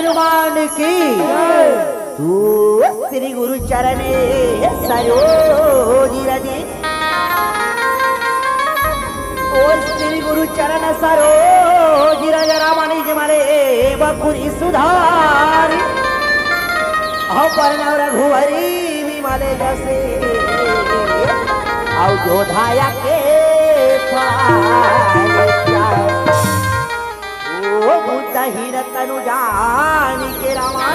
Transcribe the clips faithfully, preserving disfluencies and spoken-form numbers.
हनुमान की। तू श्री गुरु चरणे सरोज रज। ओ श्री गुरु चरण सरोज रज, राम निज मले बखुरी सुधारी। अहो बरनउँ रघुवरी विमल जसु, अहो जोधा अके पार। ओ बुद्धहीन तनु जानिके रामा,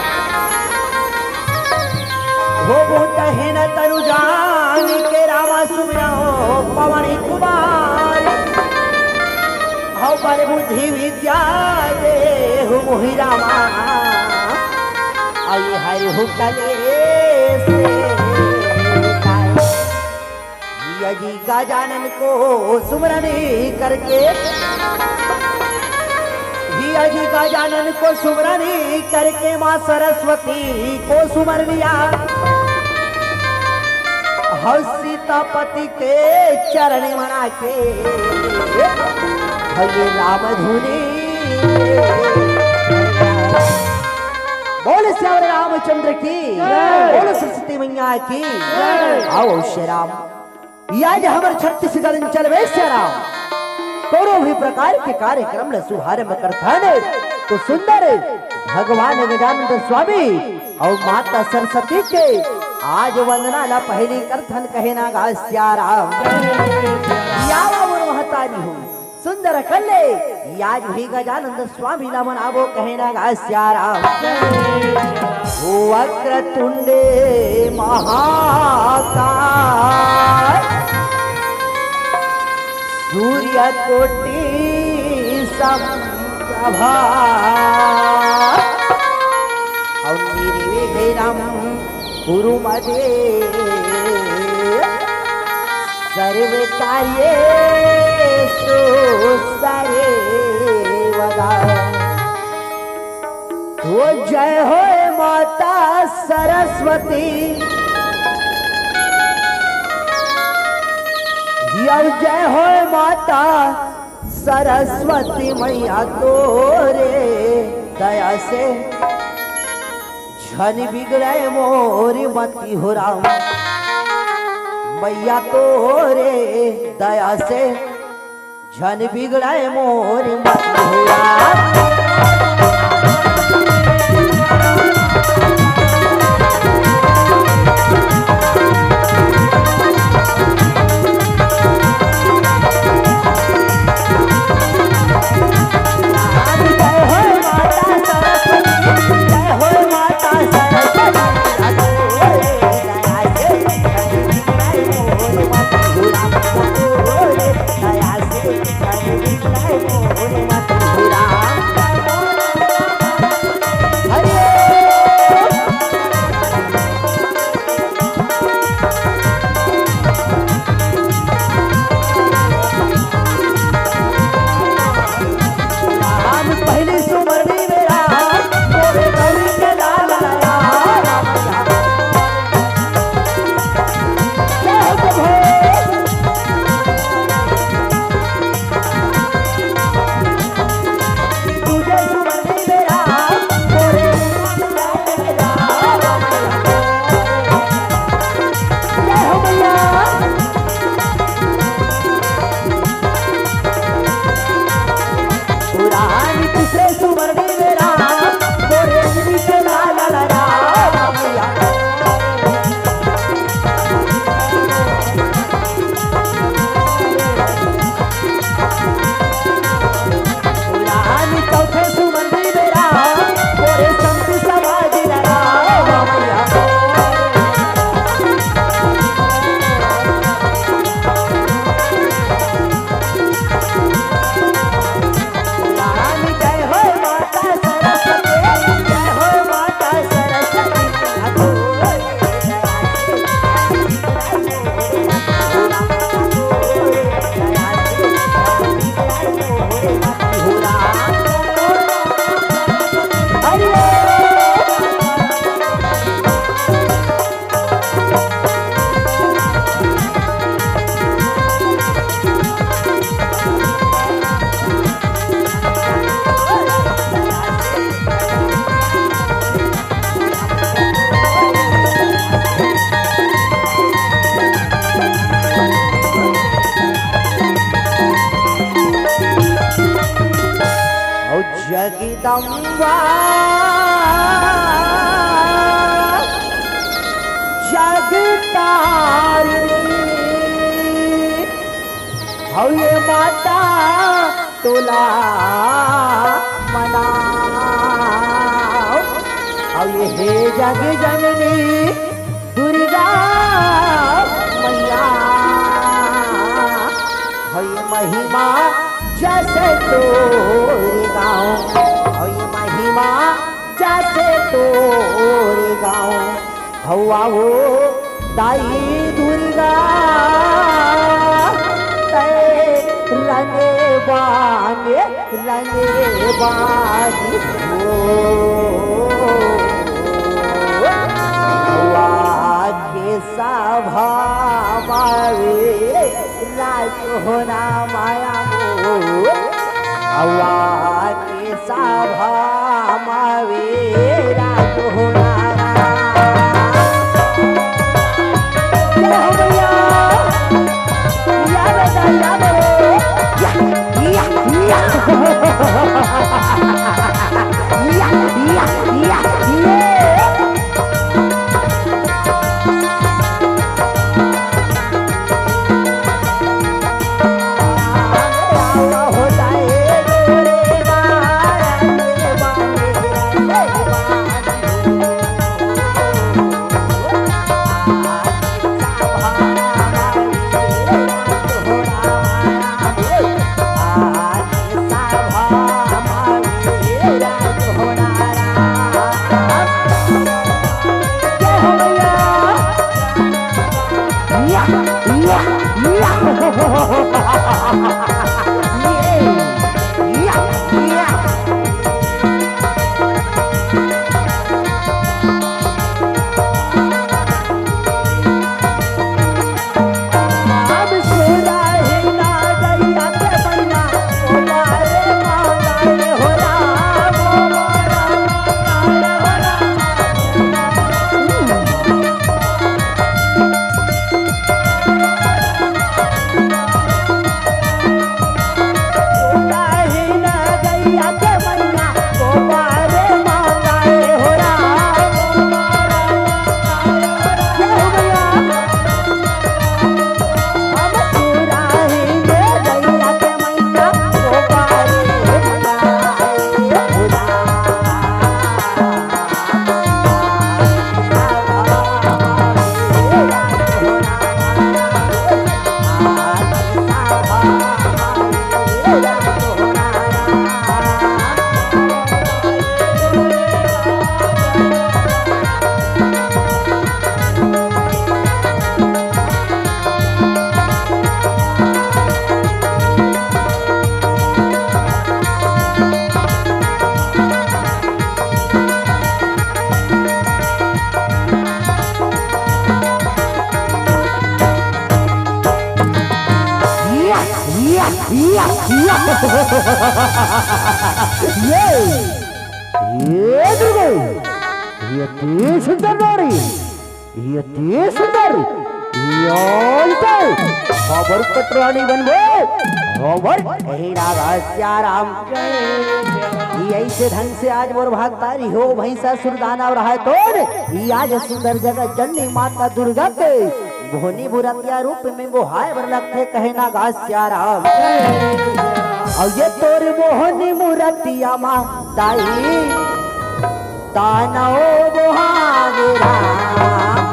ओ बुद्धहीन तनु जानिके रामा, सुमिरउँ पवन कुमार। अहो बल बुद्धि विद्या देहु मोहि रामा, अइहर हूँ कलेस मिटाय। जिया जी गजानन को सुमरन करके, जिया जी गजानन को सुमरन करके, माँ सरस्वती को सुमर लिया। अहो सीतापति के चरण मना के, अहो ये राम धुनी। बोल सियावर रामचंद्र की, जय। बोल सरस्वती मैया की, जय। अहो श्री राम, आज हमर छत्तीसगढ़ अंचल में श्री राम कोनो भी प्रकार के कार्यक्रम ल शुभारंभ करथन तो सुंदर भगवान गजानंद स्वामी अउ माता सरस्वती के आज वंदना ला पहिली करथन, कहे ना गा श्री राम। या मोर महतारी हो सुंदर कल्ले, आज भी गजानंद स्वामी ला मनाबो, कहे ना गा श्री राम। वक्रतुंडे महाकाय, सूर्यकोटि समप्रभा। अउ निर्विघ्नं कुरु मे देव, सर्वकार्येषु सर्वदा। तो जय होय माता सरस्वती, या जय होय माता सरस्वती मैया तोरे दया से झन बिगड़े मोर मति हो राम। मैया तोरे दया से झन बिगड़े मोर मति हो राम। तंबा जग तारिणी, हौ ये माता तोला मनाओ, हौ ये हे जग जननी दुर्गा मैया, हौ ये महिमा जस तोर गाँव, हौ ये महिमा जस तोर गाँव। हौ वो दाई दुर्गा तै रंगे बांगे रंगे बांगे हो। हौ आके सभा मावे राज होना माया हो। हौ आके सभा मावे राज होना। जय हो भैया। या बेटा, या बेटा। या, या, या। या, या, या, या। या, या, या, या। ये, ये दुर्गे, ये अति सुंदर नारी, ये अति सुंदर, ये अंतर, हमर पटरानी बनबे, हमर हे राधा श्याम। ये ऐसे ढंग से आज मोर भगता रिहो भैंसा सुरदाना और है तोड़, ये आज सुंदर जगत जननी माता दुर्गा के मोहनी मुरतिया रूप में मोहाय बर लगथे, कहे ना गा श्याम। अउ ये तोर मोहनी मुरतिया मा दाई तानव बोहागे राम।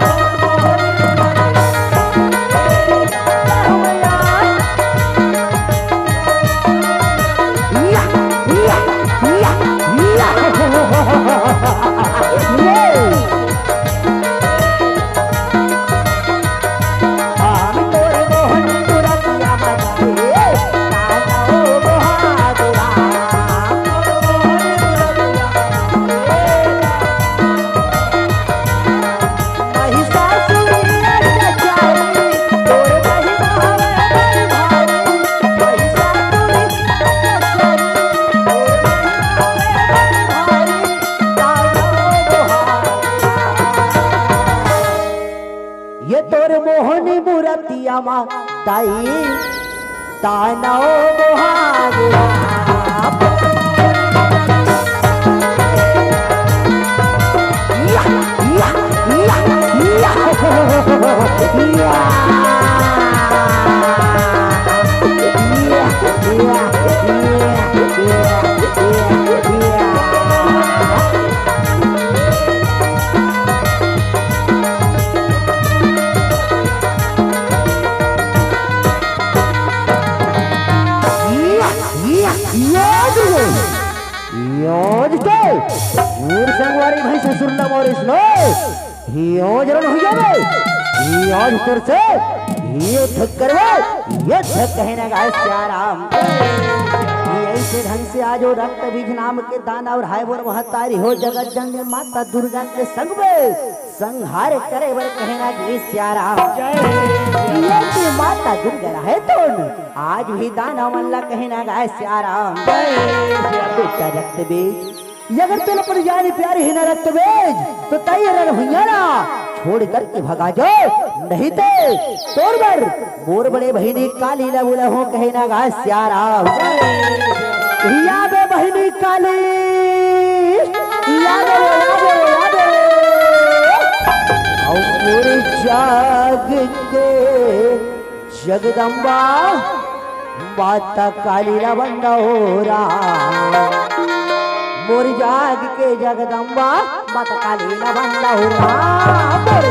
या, या, या, या। ये। ये तोर मोहनी मूरतिया मा ताई तानव बोहागे राम। अरे भाई ससुर ना मोर इसलो, हियो जरन हुई जावे, हियो आज तोर से, हियो थक करवे, ये थक कहना गाय सियाराम। ये ऐसे ढंग से आज वो रक्त बीज नाम के दानव अउ हाय मोर महतारी हो जगत जननी माता दुर्गा के संग में संहार करे बर कहना गाय सियाराम। ये की माता दुर्गा रहे तो आज भी दानव मन ला कहना गाय सियाराम। बेटा रक्त बीज, ये अगर तोला अपन जान प्यारी हे ना रक्त बीज, तो तई रन हुइया ना छोड़ करके भगा जाओ, नहीं ते तोर बर मोर बड़े बहिनी काली ला बोला हो कहना गाय सियाराम। या बे बहिनी काली, या बे, या बे, या बे। अउ पूरे जाग के जगदम्बा माता काली ला बंदा हो राम। मोर जाग के जगदम्बा माता काली ला बंदा हो राम। मोर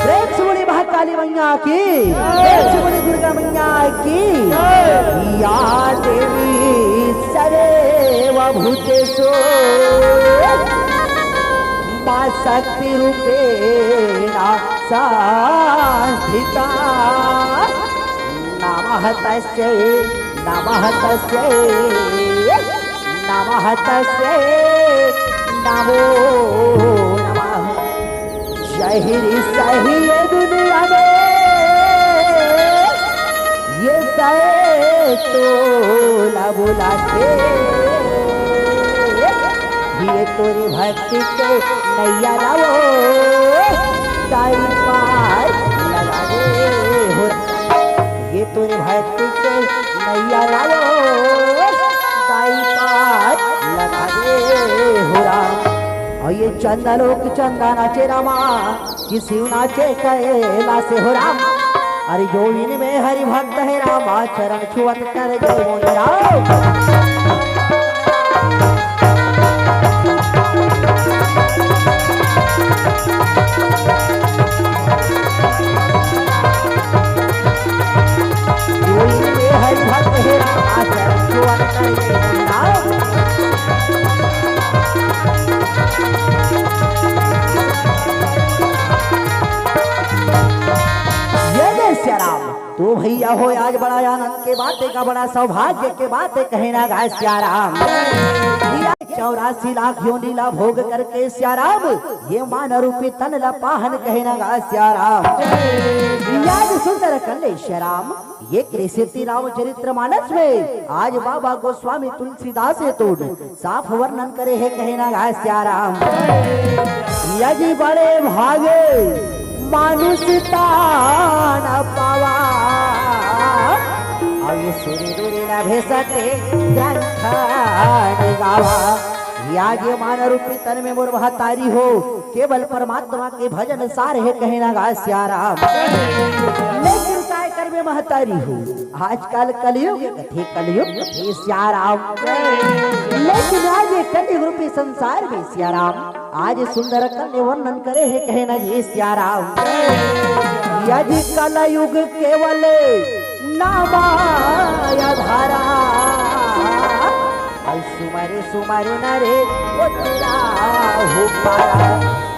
प्रेम से बोली महाकाली मैया की, प्रेम से बोली दुर्गा मैया की। या देवी सर्वभूतेषु मा शक्ति रूपेण संस्थिता। नमः तस्यै, नमः तस्यै, नमः तस्यै, नमो नमः। जहिर सही ये दुनिया में ये सही तो ला बुलाथे। ये तोरी भक्ति के नैया लावो, ताई पार लगा दे हो। ये तोरी भक्ति के नैया लावो, ताई पार लगा दे हो राम। अउ ये चंदा लोक चंदा नाचे रामा, कि शिव नाचे कैलाश हो राम। अरे जो इनमें हरि भक्त है रामा, चरण छुअत कर जय बोले राम। जो इनमें हरि भक्त है रामा, चरण छुअत कर जय बोले राम। ये जय सिया राम। तो भैया हो, आज बड़ा आनंद के बात है, का बड़ा सौभाग्य के बात है, कहना गाय सिया राम। ये चौरासी लाख योनि ला भोग करके सिया राम, ये मानव रूपी तन ला पाहन, कहना गाय सिया राम। आज सुंदर कर ले सिया राम। ये कृष्ण रामचरित्र मानस में आज बाबा गोस्वामी तुलसीदास हे तो साफ वर्णन करे हे, कहना गाय सिया राम। यदि बड़े भागे मानुष तान पावा, अउ ये सुर दुर्लभ सते ग्रंथ गावा। या जे मानव रूपी तन में मोर महतारी हो, केवल परमात्मा के भजन सार हे, कहना गाय सिया राम। लेकिन काय में महतारी हो, आजकल कलयुग कथे, कलयुग कथे सियाराम। लेकिन आज ये कलयुग रूपी संसार में सियाराम, आज सुंदर कल वर्णन करे हे कहे ना ये सियाराम। यदि कलयुग केवल नामा आधारा, अउ सुमरे सुमरे नरे उतरा हो पारा।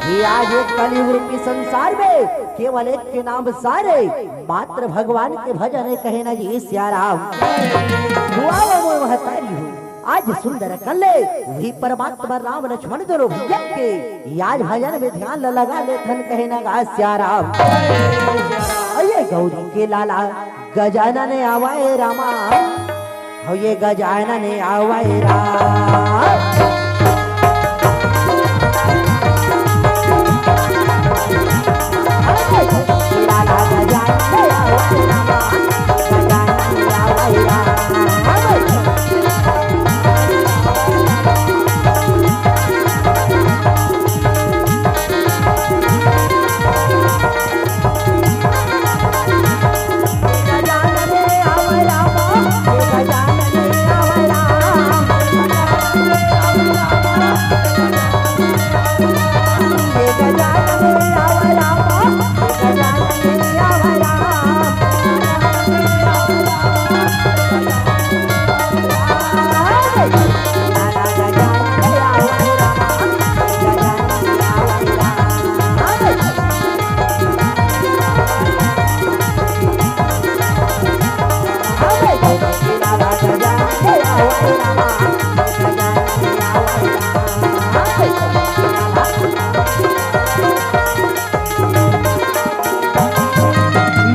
ये आज ये कलयुग रूपी संसार में केवल एक के नाम सारे, मात्र भगवान के भजन हे कहे ना जी सियाराम। हुआ वो मोर महतारी हो, आज सुंदर कल्ले वही परमात्मा राम लक्ष्मण दोनों भैया के आज भजन में ध्यान ल लगा लेथन कहे ना गा सियाराम। अये गौरी के लाला गजानन आवाए रामा, हो ये गजानन आवाए रामा।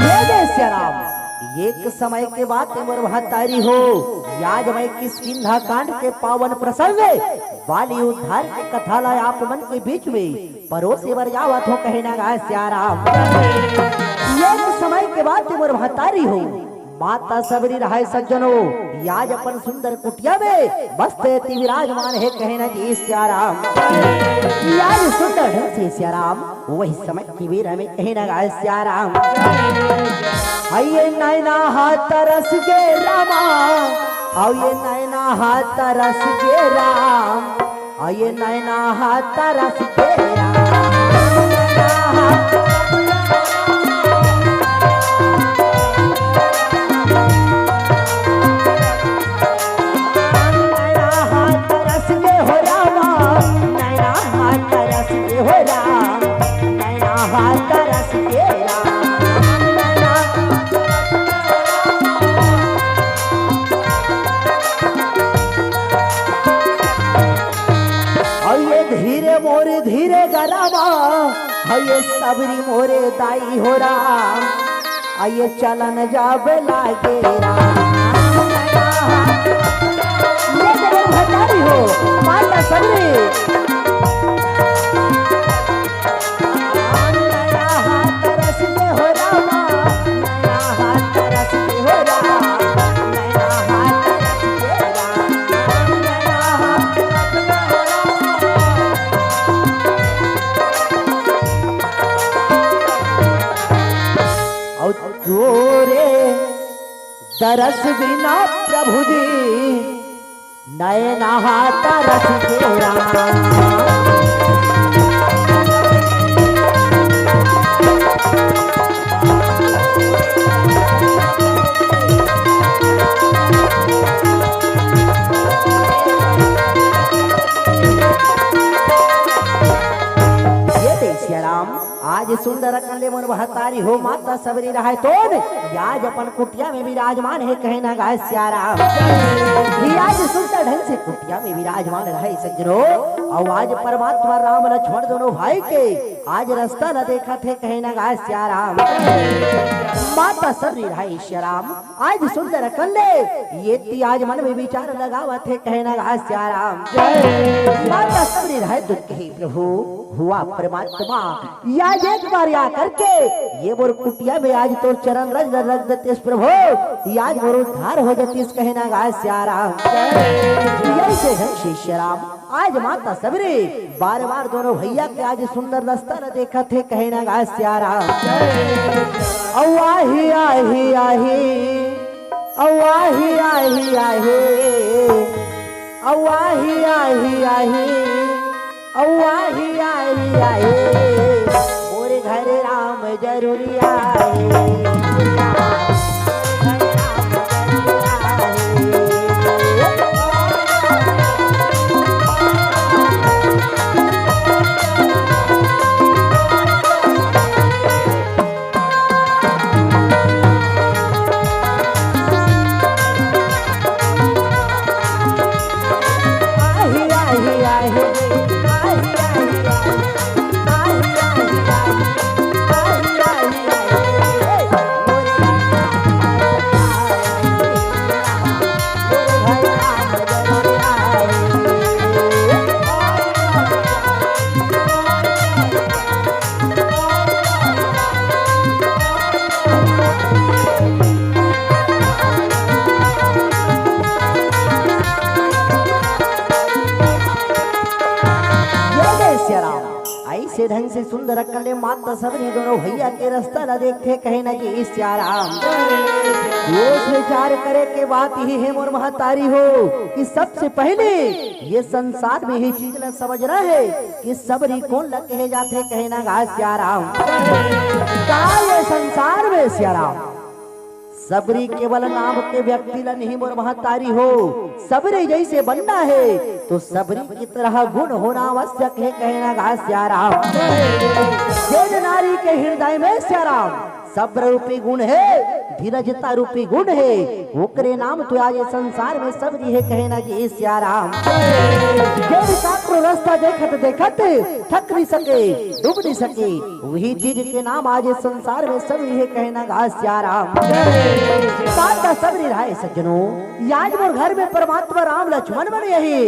ये जय सिया राम, एक समय के बात हे मोर महतारी हो, आज मैं किष्किंधा कांड के पावन प्रसंग बाली उद्धार के कथा ला आप मन के बीच में परोसे बर जावत हो कहे ना गा सिया राम। एक समय के बात हे मोर महतारी हो, माता सबरी रहय सज्जनो, आज अपन सुंदर कुटिया में मस्त एती विराजमान हे कहे ना जी सिया राम। आज सुंदर ढंग से सिया राम, वही समय के बेरा में कहे ना गा सिया राम। अये नैना हा तरस गे रामा, अये नैना हा तरस गे राम, अये नैना हा तरस गे राम, नैना हा नैना हा तरस गे हो रामा, नैना हा तरस गे हो राम, नैना हा तरस गे राम, नैना। अउ ये धीरे मोरे धीरे गा रामा, अउ ये सबरी मोरे दाई हो राम, अउ ये चलन जाबे लागे राम। ये जगह भंडारी हो, माता सबरी। अउ तोरे दरस बिना प्रभु जी नैना हा तरस गे राम। ये दे सिया राम, आज सुंदर अकन ले मोर महतारी हो माता सबरी रहय तोन, आज अपन कुटिया में विराजमान हे कहे ना गा सिया राम। ये आज सुंदर ढंग से कुटिया में विराजमान रहय सज्जनो, अउ आज परमात्मा राम लक्ष्मण दोनों भाई के आज रस्ता ल देखत हे कहे ना गा सिया राम। माता सबरी रहय सिया राम, आज सुंदर अकन ले एती आज मन में विचार लगावत हे कहे ना गा सिया राम। माता सबरी रहय दुख हे प्रभु, हुआ परमात्मा, आज एक बार या करके ये मोर कुटिया में आज तोर चरण रज रज देतिस प्रभु, आज मोर उद्धार हो जातिस कहे ना गा सिया राम। ये से है सिया राम, आज माता सबरी बार बार दोनों भैया के आज सुंदर रस्ता ल देखत हे कहे ना गा सिया राम। अउ आज आही, आही, आही, अउ आही, आही, आही, अउ आही, आही, आही, अउ आही, आही, आही, मोर घर राम जरूरी आही। जय जय सिया राम। अइसे ढंग से सुंदर अकन ले माता सबरी दोनों भैया के रस्ता ला देखथे, कहे ना कि सिया राम। सोच विचार करे के बात इही हे मोर महतारी हो कि सबसे पहले ये संसार में ये चीज ला समझना हे कि सबरी कोन ला कहे जाथे, कहे ना गा सिया राम। का ये संसार में सिया राम, सबरी केवल नाम के व्यक्ति ला नहीं मोर महतारी हो, सबरी जैसे बनना हे तो सबरी की तरह गुण होना आवश्यक हे, कहे ना गा सिया राम। जेन नारी के हृदय में सिया राम सब्र रूपी गुण हे, धीरजता रूपी गुण हे, ओकरे नाम तो आज ये संसार में सबरी हे, कहे ना कि सिया राम। जेन काकरो रस्ता देखत देखत थक नहीं सके, डूब नहीं सके, वही चीज के नाम आज ये संसार में सबरी हे, कहे ना गा सिया राम। कांटा सबरी रहे सज्जनो, आज मोर घर में परमात्मा राम लक्ष्मण बने हे,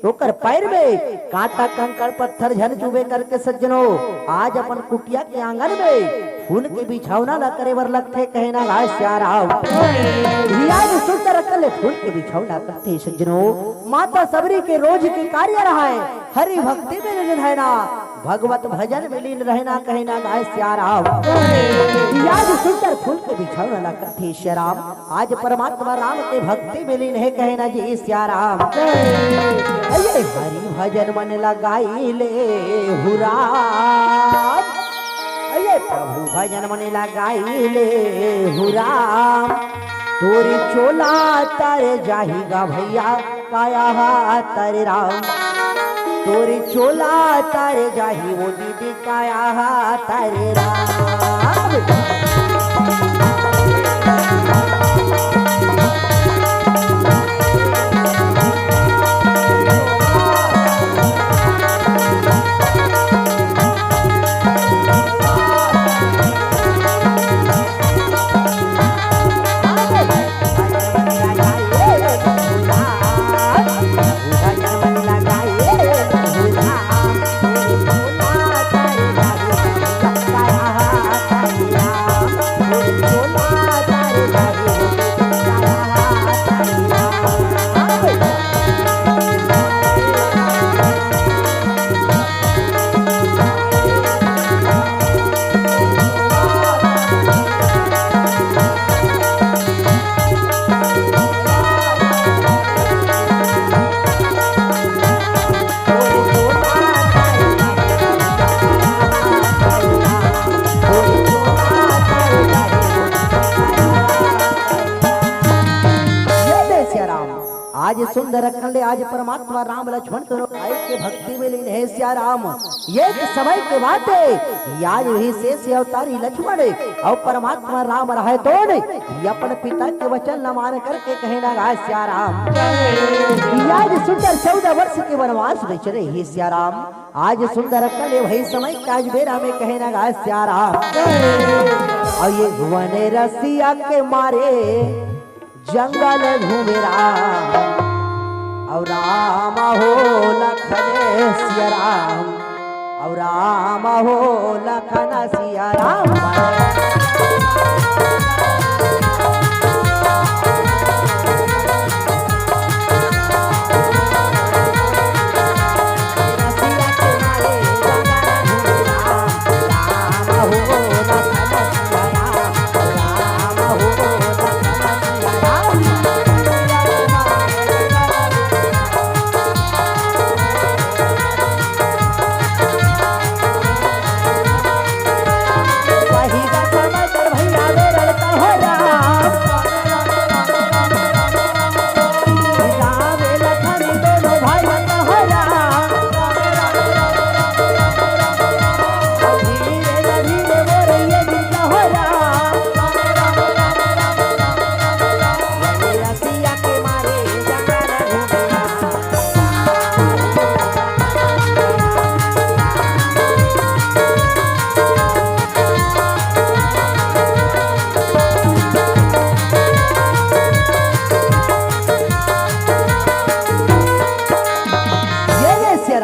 ओकर पैर में कांटा कंकड़ पत्थर झन चुबे करके सज्जनो, आज अपन कुटिया के आंगन में फूल के बिछौना ला करे बर लगथे, कहे ना गा सिया राम। आज सुंदर अकन ले फूल के बिछौना करथे सज्जनो, माता सबरी के रोज के कार्य रहे, हरि भक्ति में लीन रहना, भगवत भजन में लीन रहना, कहे ना गा सिया राम। आज सुंदर फूल के बिछौना ला करथे सिया राम, आज परमात्मा राम के भक्ति में लीन हे, कहे ना जी सिया राम। अये हरि भजन मन लगाई ले हु राम, अये प्रभु भजन मन लगाई ले हु राम, तोरी चोला तर जाही गा भैया, काया हा तरे राम, तोरी चोला तरे जाही वो दीदी, काया हा तरे राम। ये दे सिया राम, आज सुंदर अकन ले आज परमात्मा राम लक्ष्मण दोनों भाई के भक्ति में लीन हे सिया राम। ये एक समय के बात हे, आज वही शेष अवतारी लक्ष्मण अउ परमात्मा राम रहे तो ने, ये अपन पिता के वचन ल मान करके कहे ना गा सिया राम। ये आज सुंदर चौदह वर्ष के वनवास में चले हे सिया राम। आज सुंदर अकन ले वही समय के आज बेरा में कहे ना गा सिया राम। अउ ये वन रसिया के मारे जंगल घूमे राम, अउ राम हो लखन सिया राम, अउ राम हो लखन सिया राम।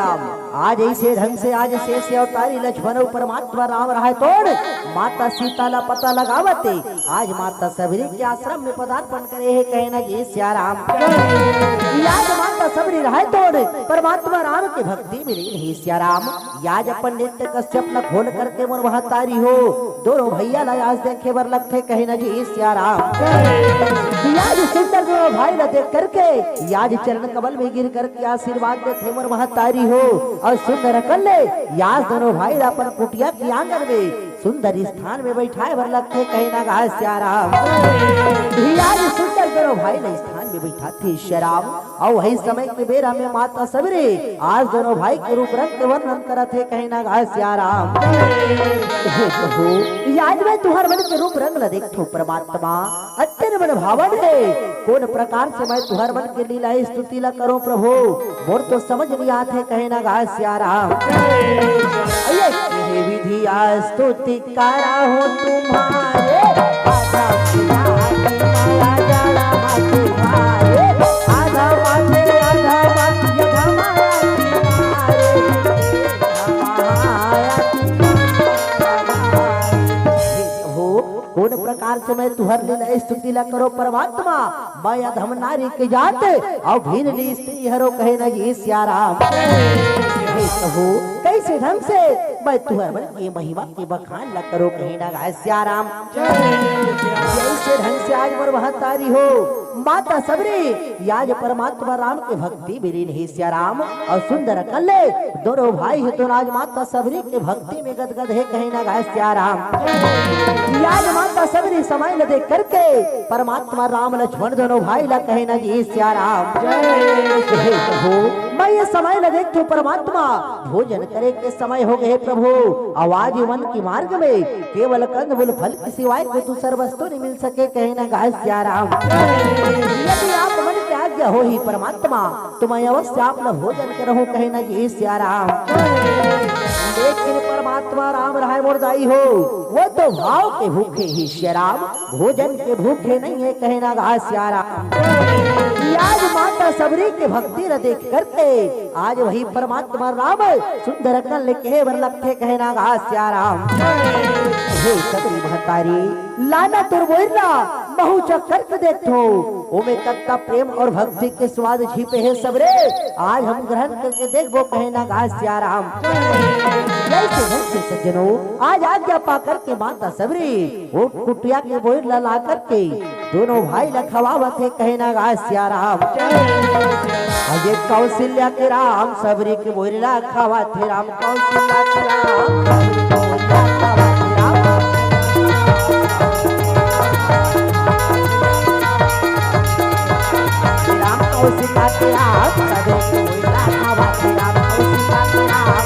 आज ऐसे ढंग से आज शेष अवतारी लक्ष्मण अउ परमात्मा राम रहय तोड़ माता सीता ला पता लगावत हे। आज माता सबरी के आश्रम में पदार्पण करे हे, कहे न जी सिया राम। आज माता सबरी रहय तोड़ परमात्मा राम के भक्ति में लीन हे सिया राम। आज अपन नृत्य कश्यप ला खोल करके मोर महतारी हो, दोनों भैया ला आज देखे बर लगथे, कहे न जी सिया राम। आज सुंदर दोनों भाई ला देख करके आज चरण कमल में गिर करके आशीर्वाद देथे मोर महतारी हो। अउ सुंदर अकन ले आज दोनों भाई ला अपन कुटिया के आंगन में सुंदर स्थान में बैठाए बर लगथे, कहे न गा सिया राम। आज सुंदर दोनों भाई ला स्थान में बैठाथे सिया राम। अउ वही समय के बेरा में माता सबरी आज दोनों भाई के रूप रंग के वर्णन करत हे, कहे न गा सिया राम। हे प्रभु, आज मैं तुहर मन के रूप रंग ला देखथों परमात्मा, अत्यंत मन भावन हे। कोन प्रकार से मैं तुहर मन के लीला स्तुति ला करों प्रभु, मोर तो समझ नइ आथे, कहे न गा सिया राम। ये विधि स्तुति करा हो तुम्हारे, आधा पिया की माया जड़ा हाथ मारे, आधा माथे, आधा माथे, ये धमाया की मारे, धमाया की मारे। हे प्रभु, कोन प्रकार से मैं तुहर लीला स्तुति ला करों परमात्मा, मैं अधम नारी के जात, अउ भील ली स्त्री हरो, कहे न जी सिया राम। हे प्रभु, कैसे ढंग से मैं तुहर मन के महिमा के बखान ला करों, कहे न गा सिया राम। जैसे ढंग से आज मोर महतारी हो, माता सबरी, आज परमात्मा राम के भक्ति में लीन हे सिया राम। अउ सुंदर अकन ले दोनों भाई हे तो आज माता सबरी के भक्ति में गदगद हे, कहे न गा सिया राम। आज माता सबरी समय ल देख करके परमात्मा राम लक्ष्मण दोनों भाई ला कहे न जी सिया राम। हे प्रभु, मैं ये समय ल देखथों परमात्मा, भोजन करे के समय हो गए हे प्रभु। अउ आज वन के मार्ग में केवल कंद मूल फल के सिवाय कोई दूसर वस्तु नहीं मिल सके, कहे न गा सिया राम। यदि आप मन के आज्ञा होही परमात्मा, तो मैं अवश्य आप ल भोजन करहूं, कहे न जी सिया राम। लेकिन परमात्मा राम रहय मोर दाई हो, वो तो भाव के भूखे हे सिया राम, भोजन के भूखे नहीं हे, कहे न गा सिया राम। आज माता सबरी के भक्ति ल देख करके आज वही परमात्मा राम सुंदर अकन ले कहे बर लगथे, कहे न गा सिया राम। हे सबरी महतारी, लाना तोर बोइर ला, महू चख करके देखथों, ओमे कतका प्रेम अउ भक्ति के स्वाद छिपे हे सबरी, आज हम ग्रहण करके देखबो, कहे न गा सिया राम। जैसे जैसे सज्जनों, आज आज्ञा पा करके माता सबरी ओ कुटिया के बोइर ला ला करके दोनों भाई ला खवावत हे, कहे न गा सिया राम। अजय कौशल्या के राम, सबरी के बोइर ला खवावत हे राम, कौशल्या के राम, सबरी के बोइर ला खवावत हे राम। राम कौशल्या के राम, सबरी के बोइर ला खवावत हे राम, कौशल्या के राम।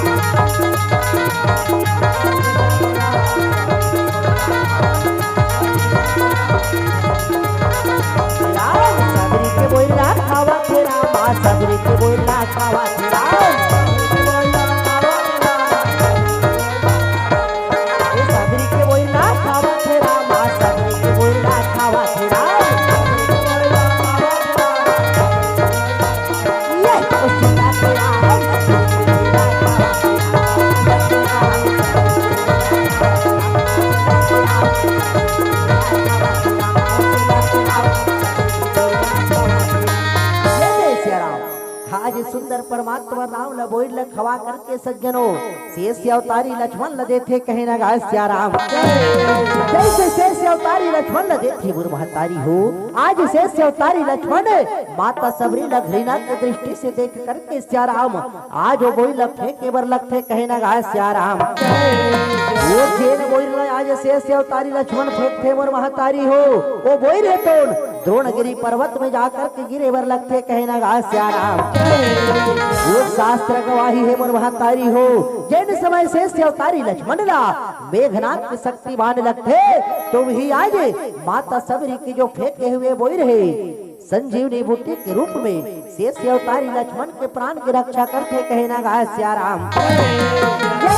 राम सबरी के बोइर ला खावत हे राम, सबरी के बोइर ला खावत हे राम। सबरी के बोइर ला खावत हे राम, सबरी के बोइर ला खावत हे राम। आज सुंदर परमात्मा राम ल बोइर ल खवा करके सज्जनों, शेष अवतारी लक्ष्मण ल देथे, कहे न गा सिया राम। जैसे शेष अवतारी लक्ष्मण ल देथे मोर महतारी हो, आज शेष अवतारी लक्ष्मण माता सबरी ल घृणा के दृष्टि से देख करके सिया राम आज वो बोइर ल फेंके बर लगथे, कहे न गा सिया राम। वो जेन बोइर ल आज शेष अवतारी लक्ष्मण फेंकथे मोर महतारी हो, वो बोइर हे तोन द्रोणगिरी पर्वत में जाकर के गिरे बर लगथे, कहे न गा सिया राम। वो शास्त्र गवाही हे मोर महतारी हो, जेन समय शेष अवतारी लक्ष्मण ला मेघनाथ के शक्ति बाण लगथे, तो वही आज माता सबरी के जो फेंके हुए बोइर हे, संजीवनी बूटी के रूप में शेष अवतारी लक्ष्मण के प्राण की रक्षा करथे, कहे न गा सिया राम।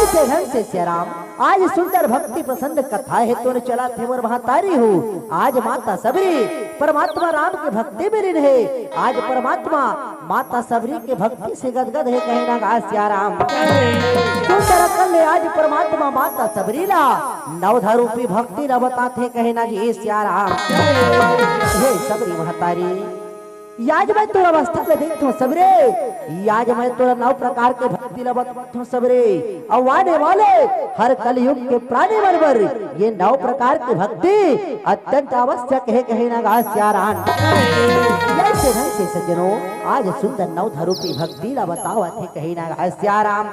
से ढंग से सियाराम, आज सुंदर भक्ति प्रसंग कथा हे तोर चलत हे मोर महतारी हो। आज माता सबरी परमात्मा राम के भक्ति में लीन हे। आज परमात्मा माता सबरी के भक्ति से गदगद हे, कहे ना गा सियाराम। सुंदर अकल ले आज परमात्मा माता सबरी ला नवधा रूपी भक्ति ला बताथे, कहे ना जी सियाराम। हे सबरी महतारी, आज मैं तोर अवस्था ल देखथों सबरे, आज मैं तोर नौ प्रकार के भक्ति ल बताथों सबरे। अउ आने वाले हर कलयुग के प्राणी मन बर ये नौ प्रकार के भक्ति अत्यंत आवश्यक हे, कहे ना गा सियाराम। ऐसे ढंग से सज्जनों, आज सुंदर नवधा रूपी भक्ति ला बतावत हे, कहे ना गा सियाराम।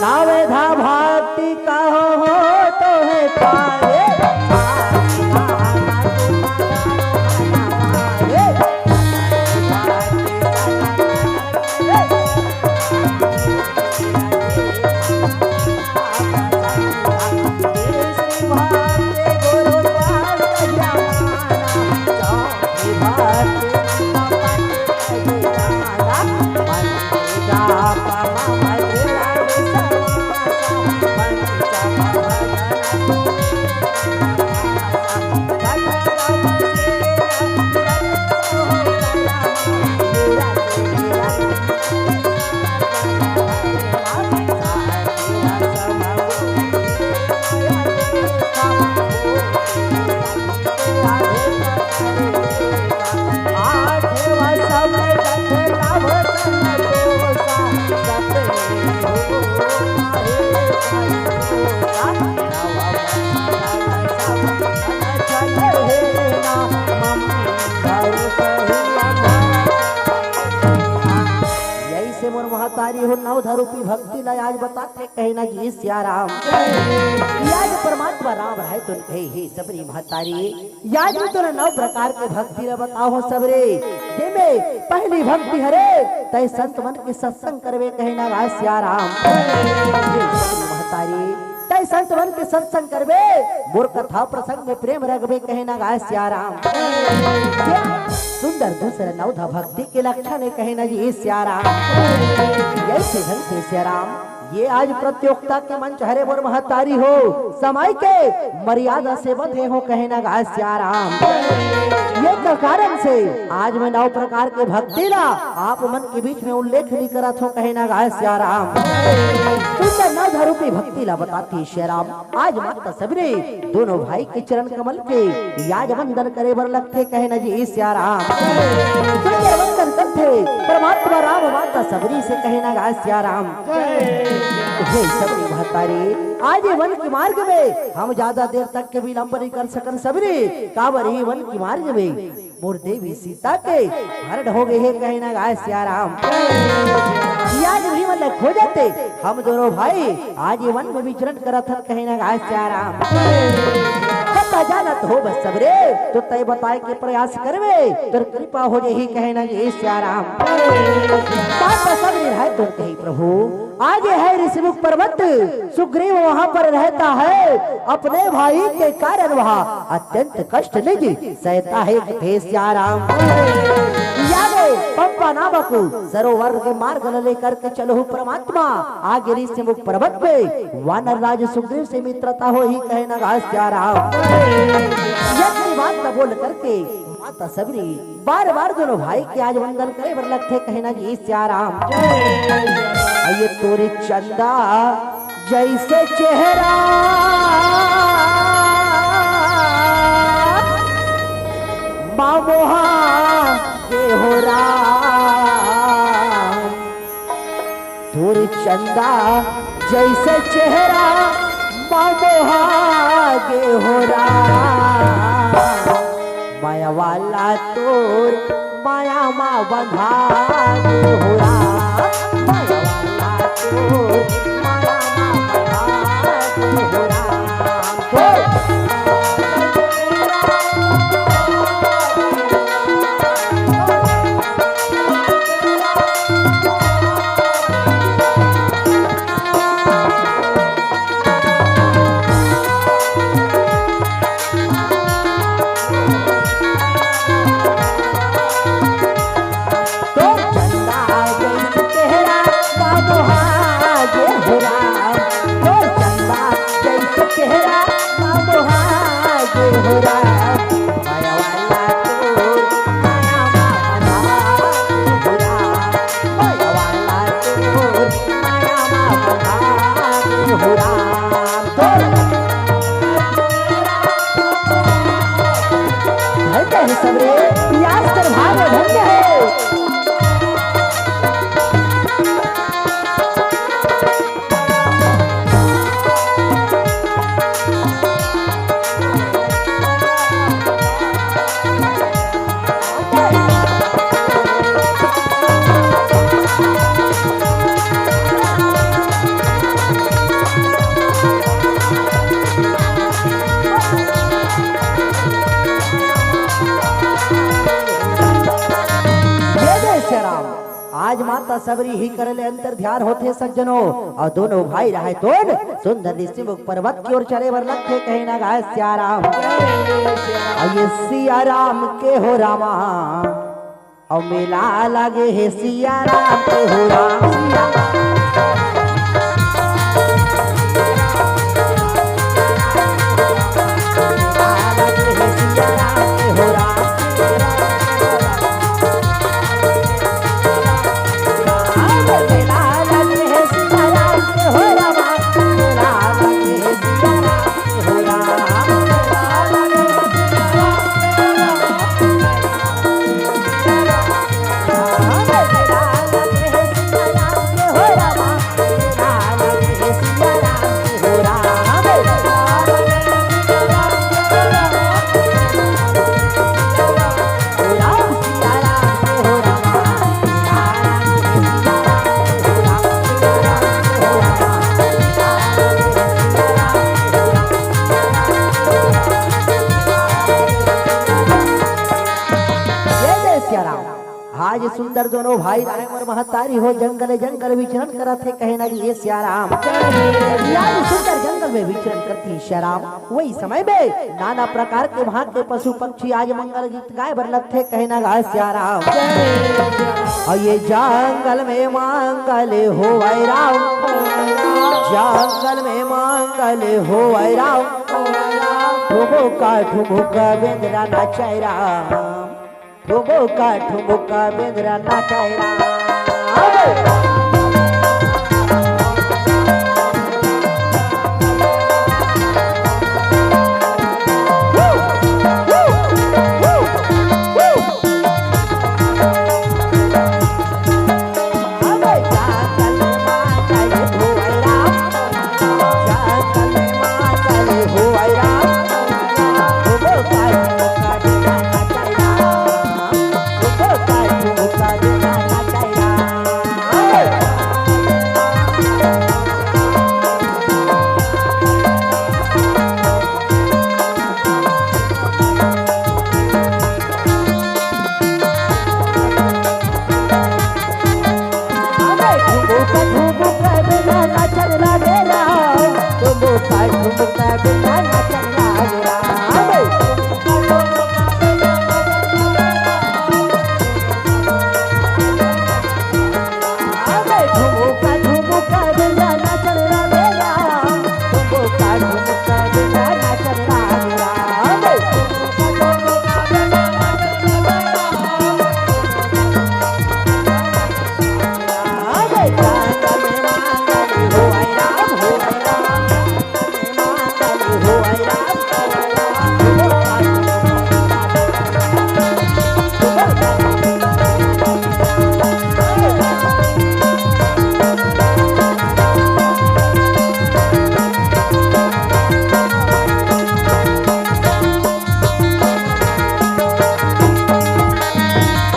नवधा भक्ति कहो हो तो हे पाए। यही से मोर महतारी हो नवधा रूपी भक्ति ला आज बताथे, कहे ना जी सियाराम। आज परमात्मा राम रहय तो कहे, हे सबरी महतारी, आज मैं तोला नौ प्रकार के भक्ति ला बताहूँ सबरे, जेमे पहली भक्ति हरे, तय संत मन के सत्संग करबे, कहे ना गा सियाराम। हे सबरी महतारी, तय संत मन के सत्संग करबे, मोर कथा प्रसंग में प्रेम रखबे, कहे ना गा सियाराम। सुंदर दूसरा नवधा भक्ति के लक्षण हे, कहे ना जी सियाराम। ऐसे ढंग से सियाराम, ये आज प्रतियोगिता के मंच हरे मोर महतारी हो, समय के मर्यादा से बंधे हो, कहे ना गा सियाराम। ये का कारण से आज मैं नौ प्रकार के भक्ति ला आप मन के बीच में उल्लेख नहीं करत हो, कहे ना गा सियाराम। सुंदर नवधा रूपी भक्ति ला बताथे सियाराम। आज माता सबरे दोनों भाई के चरण कमल के आज वंदन करे बर लगथे, कहे ना जी सियाराम। सुंदर वंदन करथे परमात्मा राम माता सबरी से, कहे ना गा सियाराम। हे सबरी महतारी, आज ये वन के मार्ग में हम ज्यादा देर तक के विलंब नहीं कर सकन सबरी, काबर ये वन के मार्ग में मोर देवी सीता के हरण हो गए हे, कहे ना गा सियाराम। आज भी मन ल खोजत हे हम दोनों भाई आज ये वन में विचरण करत हन, कहे ना गा सियाराम। पता जानत हो बस सबरे, तो तय बताए के प्रयास करबे, तोर कृपा हो जाही, कहे ना जी सियाराम। बात सब निरहै तो कही प्रभु, आज ये है ऋषिमुख पर्वत, सुग्रीव वहाँ पर रहता है, अपने भाई के कारण वहाँ अत्यंत कष्ट निज सहता है, कथे सियाराम। यागे पंपा नामक सरोवर के मार्ग ल लेकर के चलो परमात्मा। आगे ऋषिमुख पर्वत पे वानर राज सुग्रीव से मित्रता होही, कहे ना गा सियाराम। यज्ञ बात न बोल करके माता सबरी बार बार दोनों भाई के आज वंदन करे बर लगथे, कहे ना जी सियाराम। ये तोरी चंदा जैसे चेहरा मामोहा के हो राम, तोर चंदा जैसे चेहरा मामोहा के हो राम, माया वाला तोर माया मा बंधा के हो राम, माया वाला तोर माया मा बंधा के हो राम। त सबरी ही करे ले अंतर ध्यान होथे सज्जनो। अउ दोनों भाई रहय तोन सुंदर ऋषि मुख पर्वत की ओर चले बर लगथे, कहे न गाय सिया राम। अउ ये सिया राम के हो रामा, अउ मेला लगे हे सिया राम के हो राम। जय जय सिया राम। आज सुंदर दोनों भाई राय और महतारी हो जंगल जंगल विचरण करत हे, कहे ना कि ये सिया राम। आज सुंदर जंगल में विचरण करत हे सिया राम। वही समय में नाना प्रकार के वहां के पशु पक्षी आज मंगल गीत गाय बर लगथे, कहे ना गाय सिया राम। अउ ये जंगल में मंगल होवय राम, जंगल में मंगल होवय राम। ठुमुका ठुमुका बेंदरा नाचय राम, ठुमुका ठुमुका बेंदरा नाचय राम।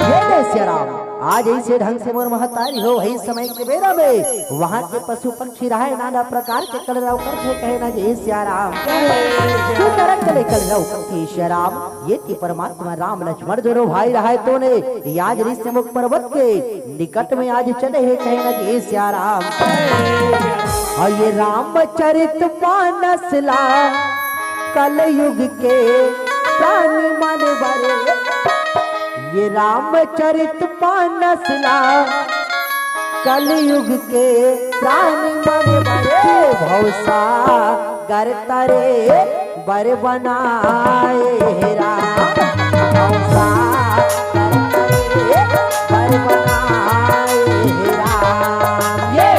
ये ले सिया राम, आज ऐसे ढंग से मोर महतारी हो, वही समय के बेरा में वहां के पशु पक्षी रहय नाना प्रकार के कलरव करथे, कहे ना जय सिया राम। सुंदर रंग ले कलरव करथे सिया राम। ये ती परमात्मा राम लक्ष्मण दोनों भाई रहय तोने आज ऋषि मुख पर्वत के निकट में आज चले हे, कहे ना जय सिया राम। अउ ये रामचरित मानस ला कलयुग के प्राणी मन बरे, ये रामचरित मानस ला कलयुग के प्राणी मन बरे, भवसागर तरे बर बनाए हे राम, भवसागर तरे बर बनाए हे राम। ये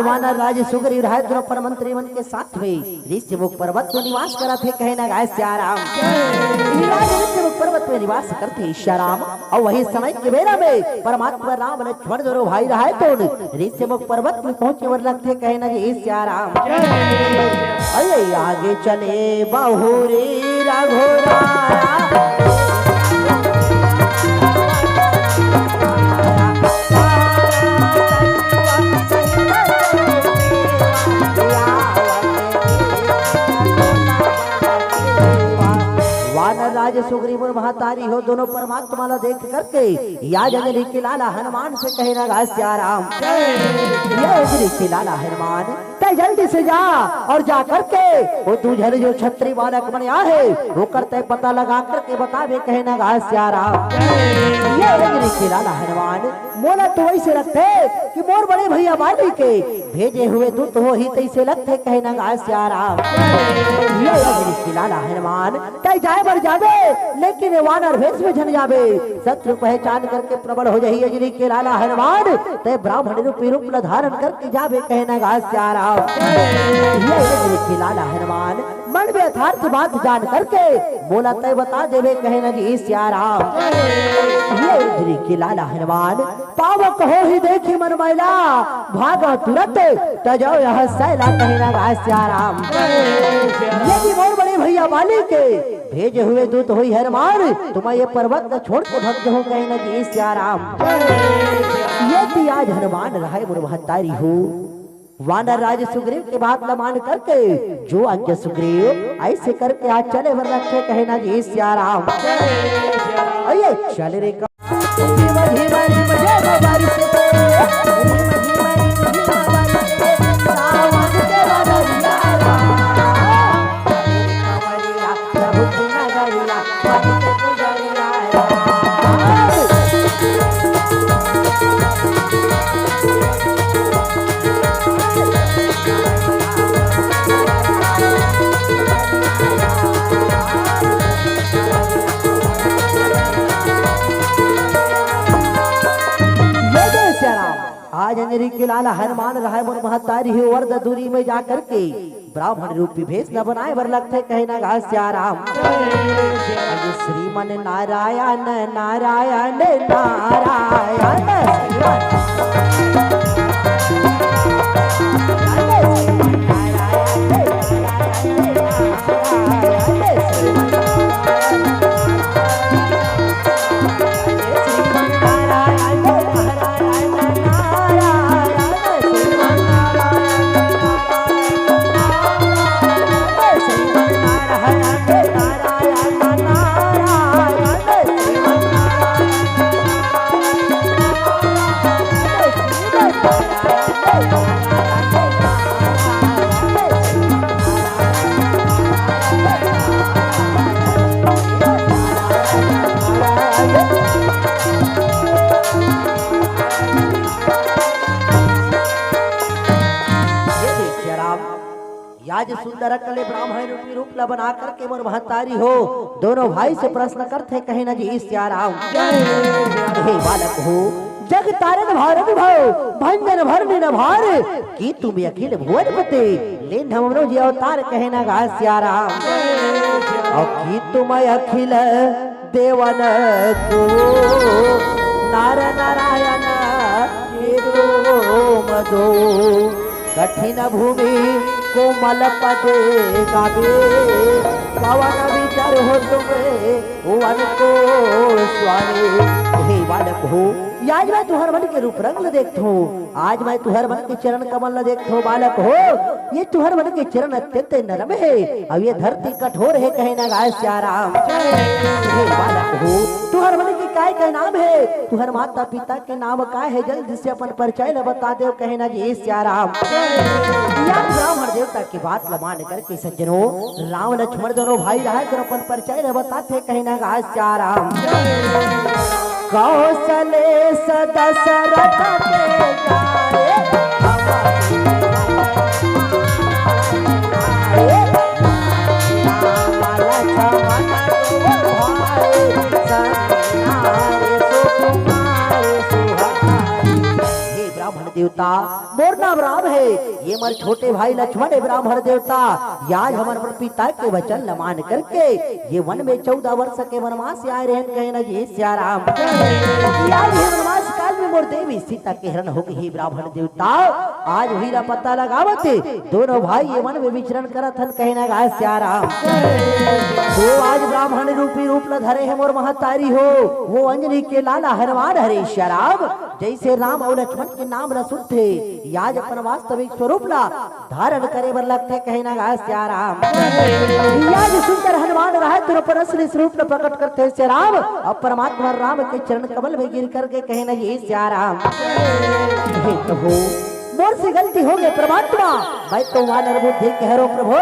वानर राज सुग्रीव रहे द्रौपद मंत्री मन के साथ में ऋष्यमुख पर्वत में निवास करत हे, कहे न गाय सियाराम। इही राज ऋष्यमुख पर्वत में निवास करथे सियाराम। अउ वही समय के बेरा में परमात्मा राम लक्ष्मण दोनों भाई रहे तो ऋष्यमुख पर्वत में पहुंचे बर लगथे, कहे न जी सियाराम। अरे आगे चले बहुरी रघुरा। वानर राज सुग्रीव अउ महतारी हो दोनों परमात्मा ला देख करके या अंजनी के लाला हनुमान से कहे न गाय सियाराम। या अंजनी के लाला हनुमान, तै जल्दी से जा और जा करके वो दू झन जो छत्री बालक मन आहे, ओकर तै पता लगा करके बताबे, कहे न गाय सियाराम। ये अंजनी के लाला हनुमान, मोला तो वैसे लगथे कि मोर बड़े भैया बाली के भेजे हुए दूत होही तैसे लगथे, कहे न गाय सियाराम। ये अंजनी के लाला हनुमान, तै जाए बर जाबे, लेकिन ये वानर भेष में झन जाबे। शत्रु पहचान करके प्रबल हो जाही अंजनी के लाला हनुमान। तै ब्राह्मण रूपी रूप ल धारण करके जाबे, कहे न गाय सियाराम। ये अंजनी के लाला हनुमान, मन में यथार्थ बात जान करके मोला तै बता देबे, कहे न जी सियाराम। ये अंजनी के लाला हनुमान, पावक होही देखी मन मैला, भागा तुरंत तजो यह सैला, कहे न गाय सियाराम। यदि मोर बड़े भैया बाली के भेजे हुए दूत होही हनुमान, तो मैं ये पर्वत ला छोड़ के भग जाहूं, कहे न जी सियाराम। ये थी आज हनुमान रहे मोर महतारी हो। वानर राज सुग्रीव के बात ला मान करके जो आज्ञा सुग्रीव, ऐसे करके आज चले बर लगथे, कहे न जी सियाराम। अये चल रे का ये जय सिया राम। आज अंजनी के लाल हनुमान रहाय मोर महतारी हे, वर्द दूरी में जा करके ब्राह्मण रूपी भेष न बनाए बर लगथे, कहे न गा सिया राम। अरे श्रीमन नारायण, नारायण, नारायण, श्रीमन ये देख सिया राम, या जे सुंदर अकले ब्राह्मण रूपी रूप ला बना करके मोर महतारी हो, दोनों भाई से प्रश्न करथे, कहे न जी सिया राम। हे बालक हो, जग तारन भारत भव, भंजन भरन न भार, की तुम अखिल भुवन पते, लेन हमरो जी अवतार, कहे न गा सिया राम। और की तुम अखिल देवन को नार नारायण के तुम दो। कठिन भूमि कोमल पद गावे, कवन विचार हो तुम्हें वन को स्वामी। हे बालक हो, आज मैं तुहर मन के रूप रंग ल देखथों, आज मैं तुहर मन के चरण कमल ल देखथों बालक हो। ये तुहर मन के चरण अत्यंत नरम हे, अउ ये धरती कठोर हे, कहे न गा सिया राम। हे बालक हो, तुहर मन के काय काय नाम हे, तुहर माता पिता के नाम काय हे, जल्दी से अपन परिचय ल बता देव, कहे न जी सिया राम। या ब्राह्मण देवता के बात ल मान करके सज्जनों, राम लक्ष्मण दोनों भाई रहाय, तो अपन परिचय ल बताथे, कहे न गा सिया राम। कौशलेश दशरथ के गाए, हे ब्राह्मण देवता, मोर नाम राम हे, ये मोर छोटे भाई लक्ष्मण हे ब्राह्मण देवता। ये आज हमर पिता के वचन ल मान करके ये वन में चौदह वर्ष के वनवास से आए रहेन, कहे न जी सिया राम। ये आज ये वनवास काल में मोर देवी सीता के हरण हो गे हे ब्राह्मण देवता। आज वही ला पता लगावत हे, दोनों भाई ये वन में विचरण करत हन, कहे न गाय सिया राम। वो आज ब्राह्मण रूपी रूप ल धरे हे मोर महतारी हो, वो अंजनी के लाला हनुमान हरे सिया राम। जैसे राम अउ लक्ष्मण के नाम ल सुनथे, ये आज अपन वास्तविक स्वरूप ला धारण करे बर लगथे, कहे न गाय सिया राम। ये आज सुंदर हनुमान रहय, तुरंत अपन असली स्वरूप ल प्रकट करथे सिया राम। अब परमात्मा राम के चरण कमल में गिर करके कहे न जी सिया राम, हे प्रभु, मोर से गलती हो गे परमात्मा, मैं तो वानर बुद्धि के हरों प्रभु,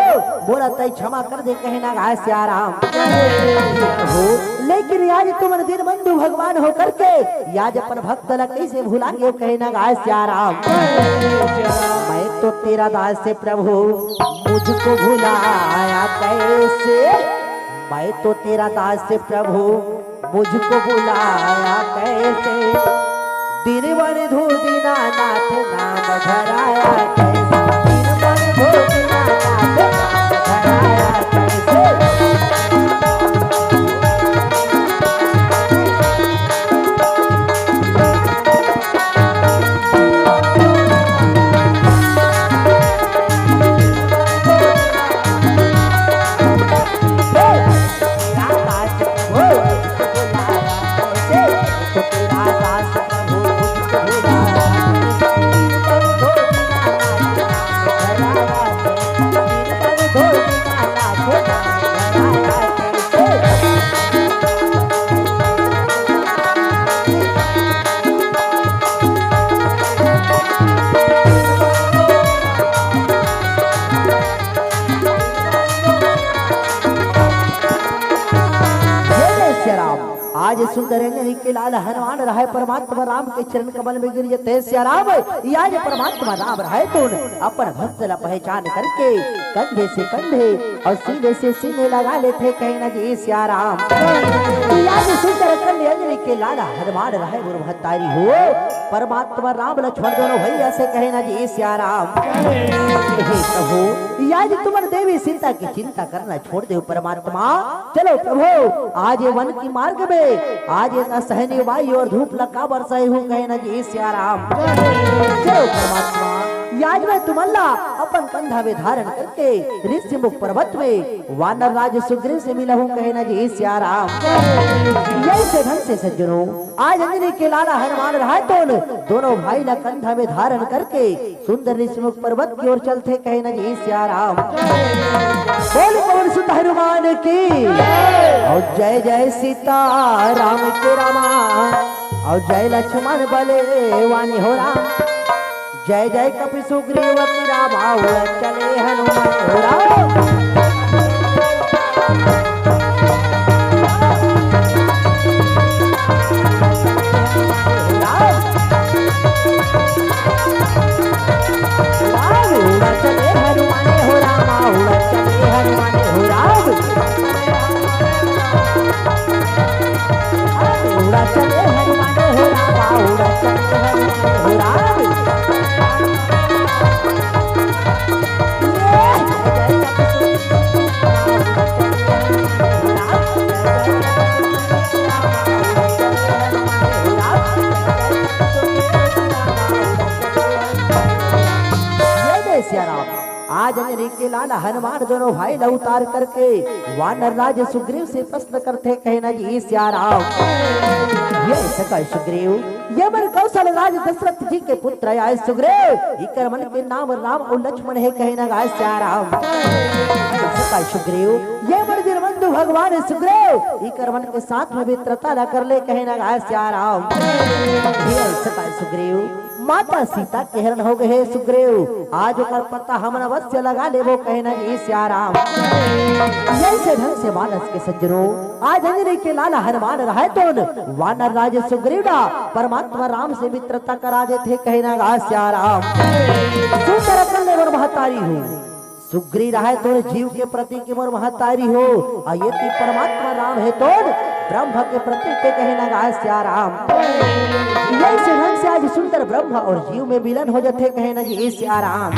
मोला तै क्षमा कर दे, कहे न गाय सिया राम। हे प्रभु, लेकिन आज तुमन दीनबंधु भगवान हो करके ये आज अपन भक्त ला कैसे भुला गेव, कहे न गाय सिया राम। मैं तो तेरा दास से प्रभु, मुझको भुलाया कैसे? मैं तो तेरा दास से प्रभु, मुझको भुलाया कैसे? दीनबंधु दीनानाथ नाम धराया कैसे? दीनबंधु दीनानाथ नाम धराया कैसे? जय जय सिया राम। आज सुंदर अंजनी के लाल हनुमान रहय, परमात्मा राम के चरण कमल में गिर जथे सिया राम। ये आज परमात्मा राम रहय तो अपन भक्त ला पहचान करके कंधे से कंधे अउ सीने से सीने लगा लेथे, कहे न जी सिया राम। ये आज सुंदर कंधे अंजनी के लाल हनुमान रहय, गुरु महतारी हो, परमात्मा राम लक्ष्मण दोनों भैया से कहे न जी सिया राम। हे प्रभु, ये आज तुमन देवी सीता के चिंता करना छोड़ देव परमात्मा। चलो प्रभु, आज ये वन की मार्ग में, आज ये असहनीय वायु अउ धूप ला काबर सहे हूँ, कहे न जी सिया राम। चलो परमात्मा, ये आज मैं तुमन ला अपन कंधा में धारण करके ऋषि मुख पर्वत में वानर राज सुग्रीव से मिला हूँ, कहे न जी सिया राम। ऐसे ढंग से सज्जनों, आज अंजनी के लाला हनुमान रहय तो दोनों भाई ला कंधा में धारण करके सुंदर ऋषि मुख पर्वत की ओर चलथे, कहे न जी सिया राम। बोल पवन सुत हनुमान की। अउ जय जय सीता राम के रामा, अउ जय लक्ष्मण बलवानी हो राम। जय जय कपि सुग्रीव की रामा, उड़त चले हनुमान हो राम। जय जय सिया राम। आज अंजनी के लाला हनुमान दोनों भाई ला उतार करके वानर राज सुग्रीव से प्रश्न करथे, कहे न जी सिया राम। ये सका सुग्रीव, ये मोर कौशल राज दशरथ जी के पुत्र आय सुग्रीव, इकर मन के नाम राम अउ लक्ष्मण हे, कहे न गाय सिया राम। ये सका सुग्रीव, ये मोर दीनबंधु भगवान सुग्रीव, इकर मन के साथ में मित्रता ला कर ले, कहे न गाय सिया राम। ये सका सुग्रीव, माता सीता के हरण हो गे हे सुग्रीव, आज ओकर पता हमन अवश्य लगा लेबो, कहे न जी सिया राम। ऐसे ढंग से मानस के सज्जनों, आज अंजनी के लाला हनुमान रहय तो वानर राज सुग्रीव ला परमात्मा राम से मित्रता करा देथे, कहे न गा सिया राम। सुंदर अकल ले मोर महतारी हो, सुग्रीव रहय तोर जीव के प्रति के मोर महतारी हो, अउ ये ती परमात्मा राम हे तोर ब्रह्म के प्रति के, कहे न गा सिया राम। यही से ढंग से आज सुंदर ब्रह्मा और जीव में मिलन हो जाथे, कहे ना जी ए सिया राम।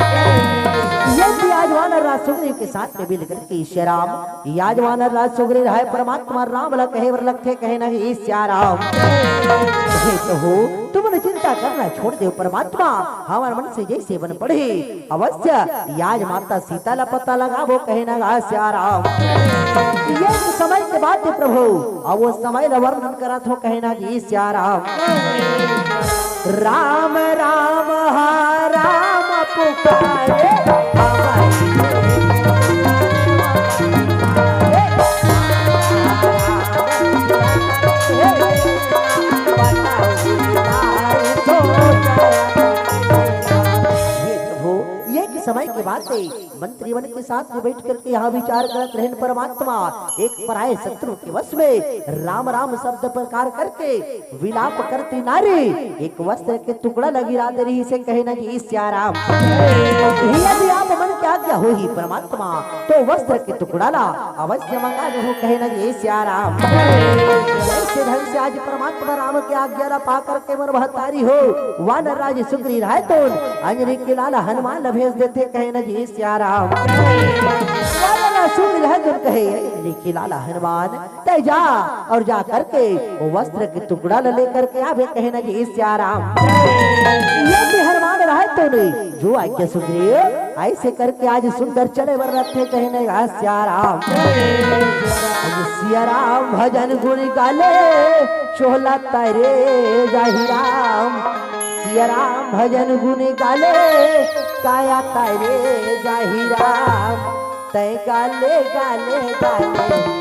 यदि आज वानर राज सुग्रीव के साथ में मिल करके सिया राम, आज वानर राज सुग्रीव हे परमात्मा राम ला कहे बर लगथे, कहे ना जी ए सिया राम। हे प्रभु, तुमन चिंता करना छोड़ देव परमात्मा, हमर मन से जैसे बन पड़ही अवश्य आज माता सीता ला पता लगाबो, कहे ना गा सिया राम। ये तो समय के बात हे प्रभु, अब वो समय ला वर्णन करत हो, कहे ना जी सिया राम। राम राम हा राम पुकारे, हे प्रभु, ये के समय के बात हे, मंत्रीवन के साथ में बैठ करके यहाँ विचार करत रहन परमात्मा, एक पराये शत्रु के वश में राम राम शब्द प्रकार करके विलाप करती नारी एक वस्त्र के टुकड़ा ला गिरा दे रहिसे, कहे ना जी सिया राम। यदि आप मन के आज्ञा होही परमात्मा, तो वस्त्र के टुकड़ा ला अवश्य मंगा देहू, कहे ना जी सिया राम। ऐसे ढंग से आज परमात्मा राम के आज्ञा ला पा करके मोर महतारी हो वानर राज सुग्रीव राय तोन अंजनी के लाल हनुमान ला भेज देथे, कहे ना जी सिया राम। वानर राज सुग्रीव राय तोन कहे, अंजनी के लाल हनुमान, तय जा और जा करके वो वस्त्र के टुकड़ा ला लेकर के आबे, कहे ना जी सिया राम। ये भी हनुमान राय तोन जो आज्ञा सुग्रीव, ऐसे करके आज सुंदर चले बर रथे, कहे ना गा सिया राम। आज सिया राम भजन गुण गाले, चोला तारे जाहि राम। सिया राम भजन गुण गाले, काया तारे जाहि राम। तै गाले, गाले, गाले,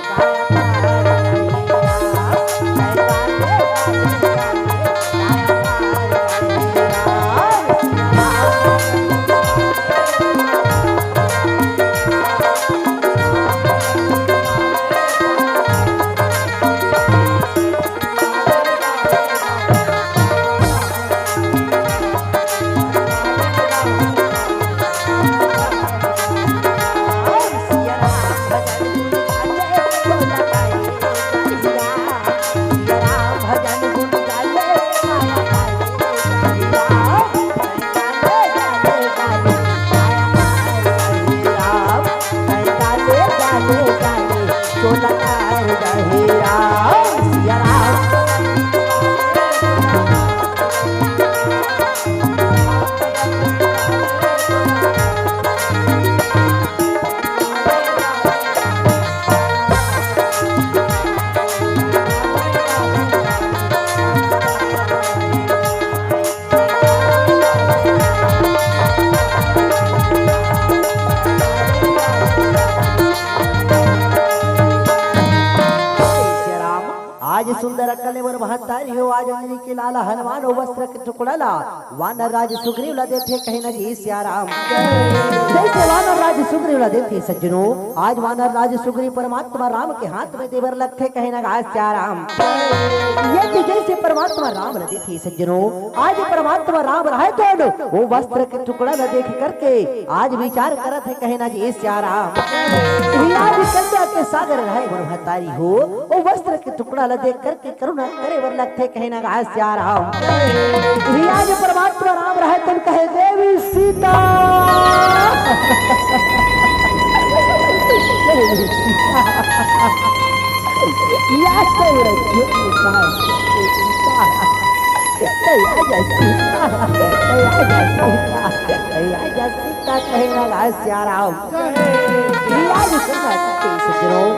आज सुंदर अकल ले मोर महतारी हो, आज अंजनी के लाल हनुमान ओ वस्त्र के टुकड़ा ला वानर राज सुग्रीव ला देथे, कहे ना जी सिया राम। जैसे वानर राज सुग्रीव ला देथे सज्जनों, आज वानर राज सुग्रीव परमात्मा राम के हाथ में देबर लगथे, कहे ना गा सिया राम। ये कि जैसे परमात्मा राम ला देथे सज्जनों, आज परमात्मा राम रहे तो वो वस्त्र के टुकड़ा ला देख करके आज विचार करत हे, कहे ना जी सिया राम। ये आज करुणा के सागर रहे मोर महतारी हो, वो वस्त्र के टुकड़ा ला देख करके करुणा करे बर लगथे, कहे ना गा सिया राम। ये आज परमात्मा राम रहे तब कहे, देवी सीता। या तो रखिए, या तो या जैसी, या तो या जैसी, या तो या जैसी। का कहे ना गा सिया राम। ये आज सुंदर के सज्जनों,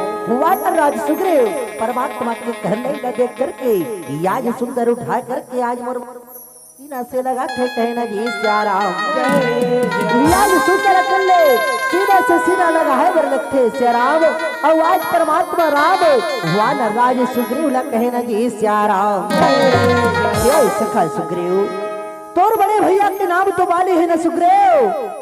वानर राज सुग्रीव परमात्मा के कहने ला देख करके ये आज सुंदर उठा करके आज मोर सीना से लगाथे, कहे ना जी सिया राम। ये आज सुंदर अकल ले सीना से सीना लगाए बर लगथे सिया राम। अउ आज परमात्मा राम वानर राज सुग्रीव ला कहे ना जी सिया राम। हे सखा सुग्रीव, तोर बड़े भैया के नाम तो बाली हे ना सुग्रीव,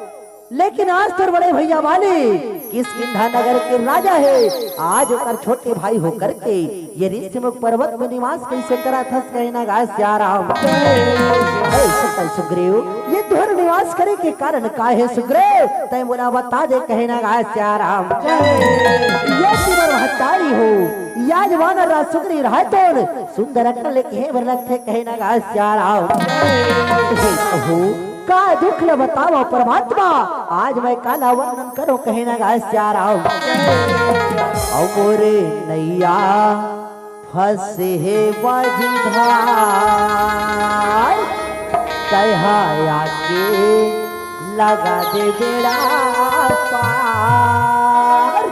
लेकिन आज तोर बड़े भैया बाली किष्किंधा नगर के राजा हे। आज ओकर छोटे भाई होकर के ये ऋषिमुख पर्वत में निवास कैसे करत हस, कहे ना गा सिया राम। हे सकल सुग्रीव, ये धुर निवास करे के कारण का हे सुग्रीव, तैं मोला बता दे, कहे न गाय सिया राम। ये तुम्हर महतारी हो, याज वानर राज सुग्रीव रहतोन, सुंदर अकन लेके हे बर लगथे, कहे न गाय सिया राम। हे प्रभु, का दुख ल बतावंव परमात्मा, आज मैं काला वर्णन करों, कहे न गाय सिया राम। अउ मोरे नैया फंसे हे मझधार, तैं हा आके लगा दे बेड़ा पार।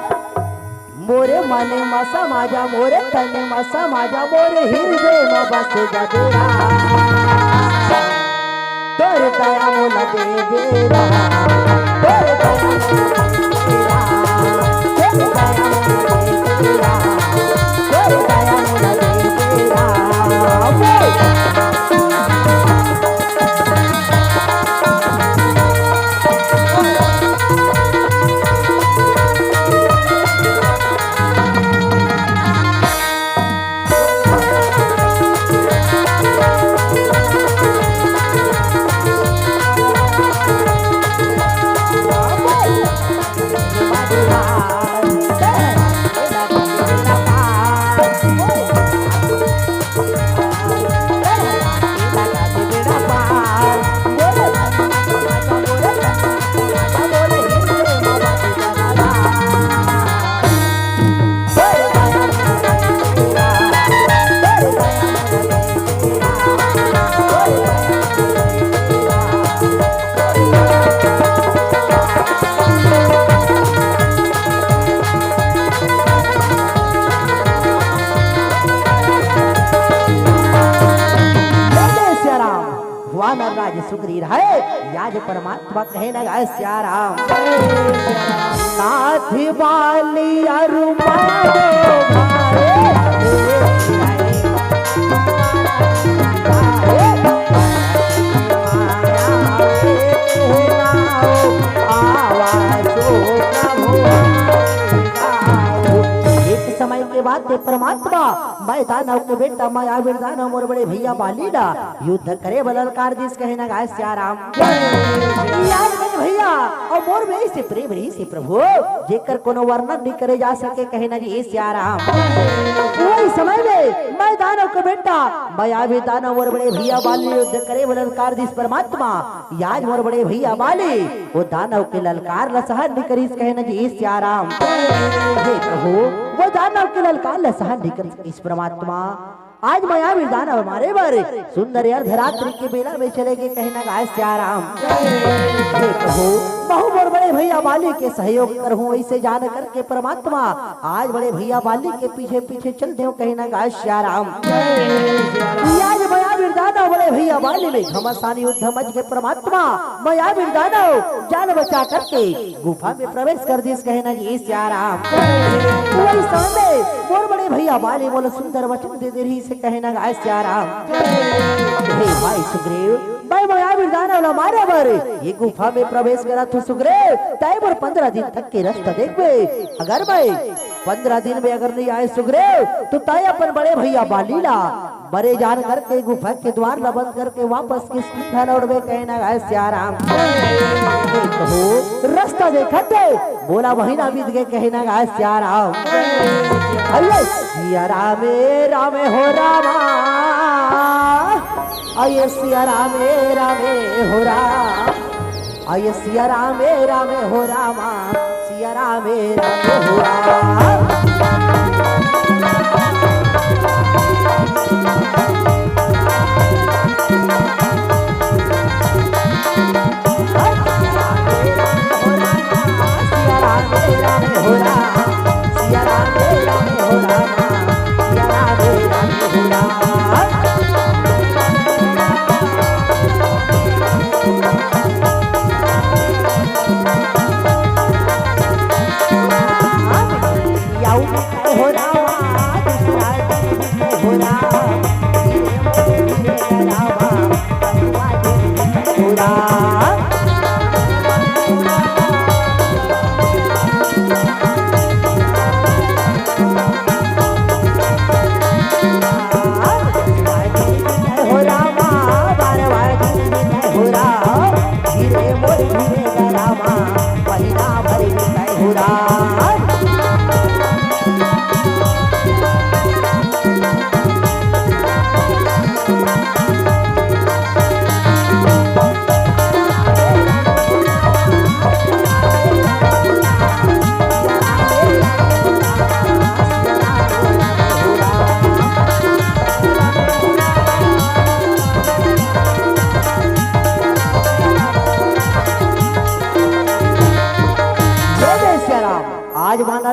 मोरे मने म समा जा, मोरे तने म समा जा, मोरे हिरदे म बस जा बेड़ा। तोर दया मोला दे बेड़ा, तोर दया मोला दे बेड़ा, तोर दया मोला दे बेड़ा, तोर दया मोला दे बेड़ा। जय सिया राम। वानर राज सुग्रीव हे, याज परमात्मा कहे न गाय सिया राम। नाथ बाली अरु मारो भाई। एक समय के बाद ते परमात्मा, मैं दानव के बेटा, मैं आबिर दानव मोर बड़े भैया बाली ला युद्ध करे बर ललकार दिस, कहे न गाय सिया राम। यार मेरे भैया, अउ मोर में इसे प्रेम रहिसे प्रभु, जेकर कोनो वर्णन नइ करे जा सके, कहे न जी सिया राम। वही समय में मैं दानव के बेटा, मैं आबिर दानव मोर बड़े भैया बाली युद्ध करे बर ललकार दिस परमात्मा। याज मोर बड़े भैया बाली, वो दानव के ललकार ल सहन नइ करिस, कहे न जी सिया राम। हे प्रभु, वो दानव के ललकार ल सहन नइ करिस परमात्मा। आज मैं आबिर दानव मारे बर सुंदर अर्धरात्रि के बेला में चले गे, कहे न गाय सिया राम। हे प्रभु, महूं मोर बड़े भैया बाली के सहयोग करहूं, अइसे जान करके परमात्मा आज बड़े भैया बाली के पीछे पीछे चल देव, कहे न गाय सिया राम। आज मैं आबिर दानव बड़े भैया बाली में घमासान युद्ध मच गे परमात्मा, मैं आबिर दानव जान बचा करके गुफा में प्रवेश कर दिस, कहे न जी सिया राम। वही समय में मोर बड़े भैया बाली मोला सुंदर वचन दे दे रहिसे, कहे न गाय सिया राम। हे भाई सुग्रीव, मैं, मैं आबिर दानव ला मारे बर ये गुफा में प्रवेश करत हों सुग्रीव, तैं मोर पंद्रह दिन तक के रस्ता देखबे। अगर मैं पंद्रह दिन में अगर नइ आएंव सुग्रीव, त तैं अपन बड़े भैया बाली ला मरे जान करके गुफा के द्वार ला बंद करके वापस किसकिंधा लौटबे, कहे न गाय सिया राम। हे प्रभु, रस्ता देखत हे, बोला महीना बीत गे, कहे न गाय सिया राम। अरे सिया रामे रामे हो रामा, अरे सिया रामे रामे हो राम। अये सिया रामे रामे हो रामा, सिया रामे रामे हो राम। सिया रामे रामे हो राम, सिया रामे रामे हो राम, सिया रामे रामे हो राम। याऊ हो रामा, दूसरा हो राम, हो राम।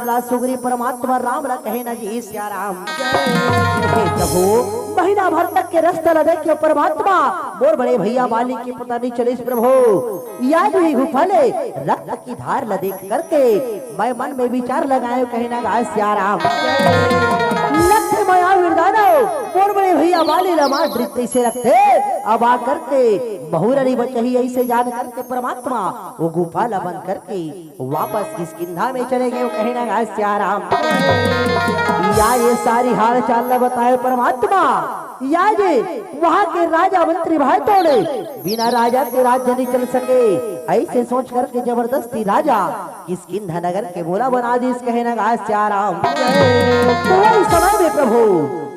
ला सुग्रीव परमात्मा राम ला कहे ना जी, "सिया राम, हे प्रभु, महीना भर तक के रस्ता ला देखे परमात्मा, मोर बड़े भैया बाली के पता नहीं चलिस प्रभु।" या जो ही गुफा ले रक्त की धार ला देख करके मैं मन में विचार लगायो, कहे ना गा सिया राम, लख माया विरदानो, मोर बड़े भैया बाली ला मार डरिस तइसे लगथे। अब आ करके महूँ ला नइ बचाही, अइसे जान करके परमात्मा वो गुफा ला बंद करके वापस किष्किंधा में चले गए, कहे ना गा सिया राम। या ये सारी हाल चाल ला बतायो परमात्मा। या जे वहाँ के राजा मंत्री भाई तोड़े बिना राजा के राज्य नहीं चल सके, अइसे सोच करके जबरदस्ती राजा किष्किंधा नगर के मोला बना दिस, कहे ना गा सिया राम। तो वही समय में प्रभु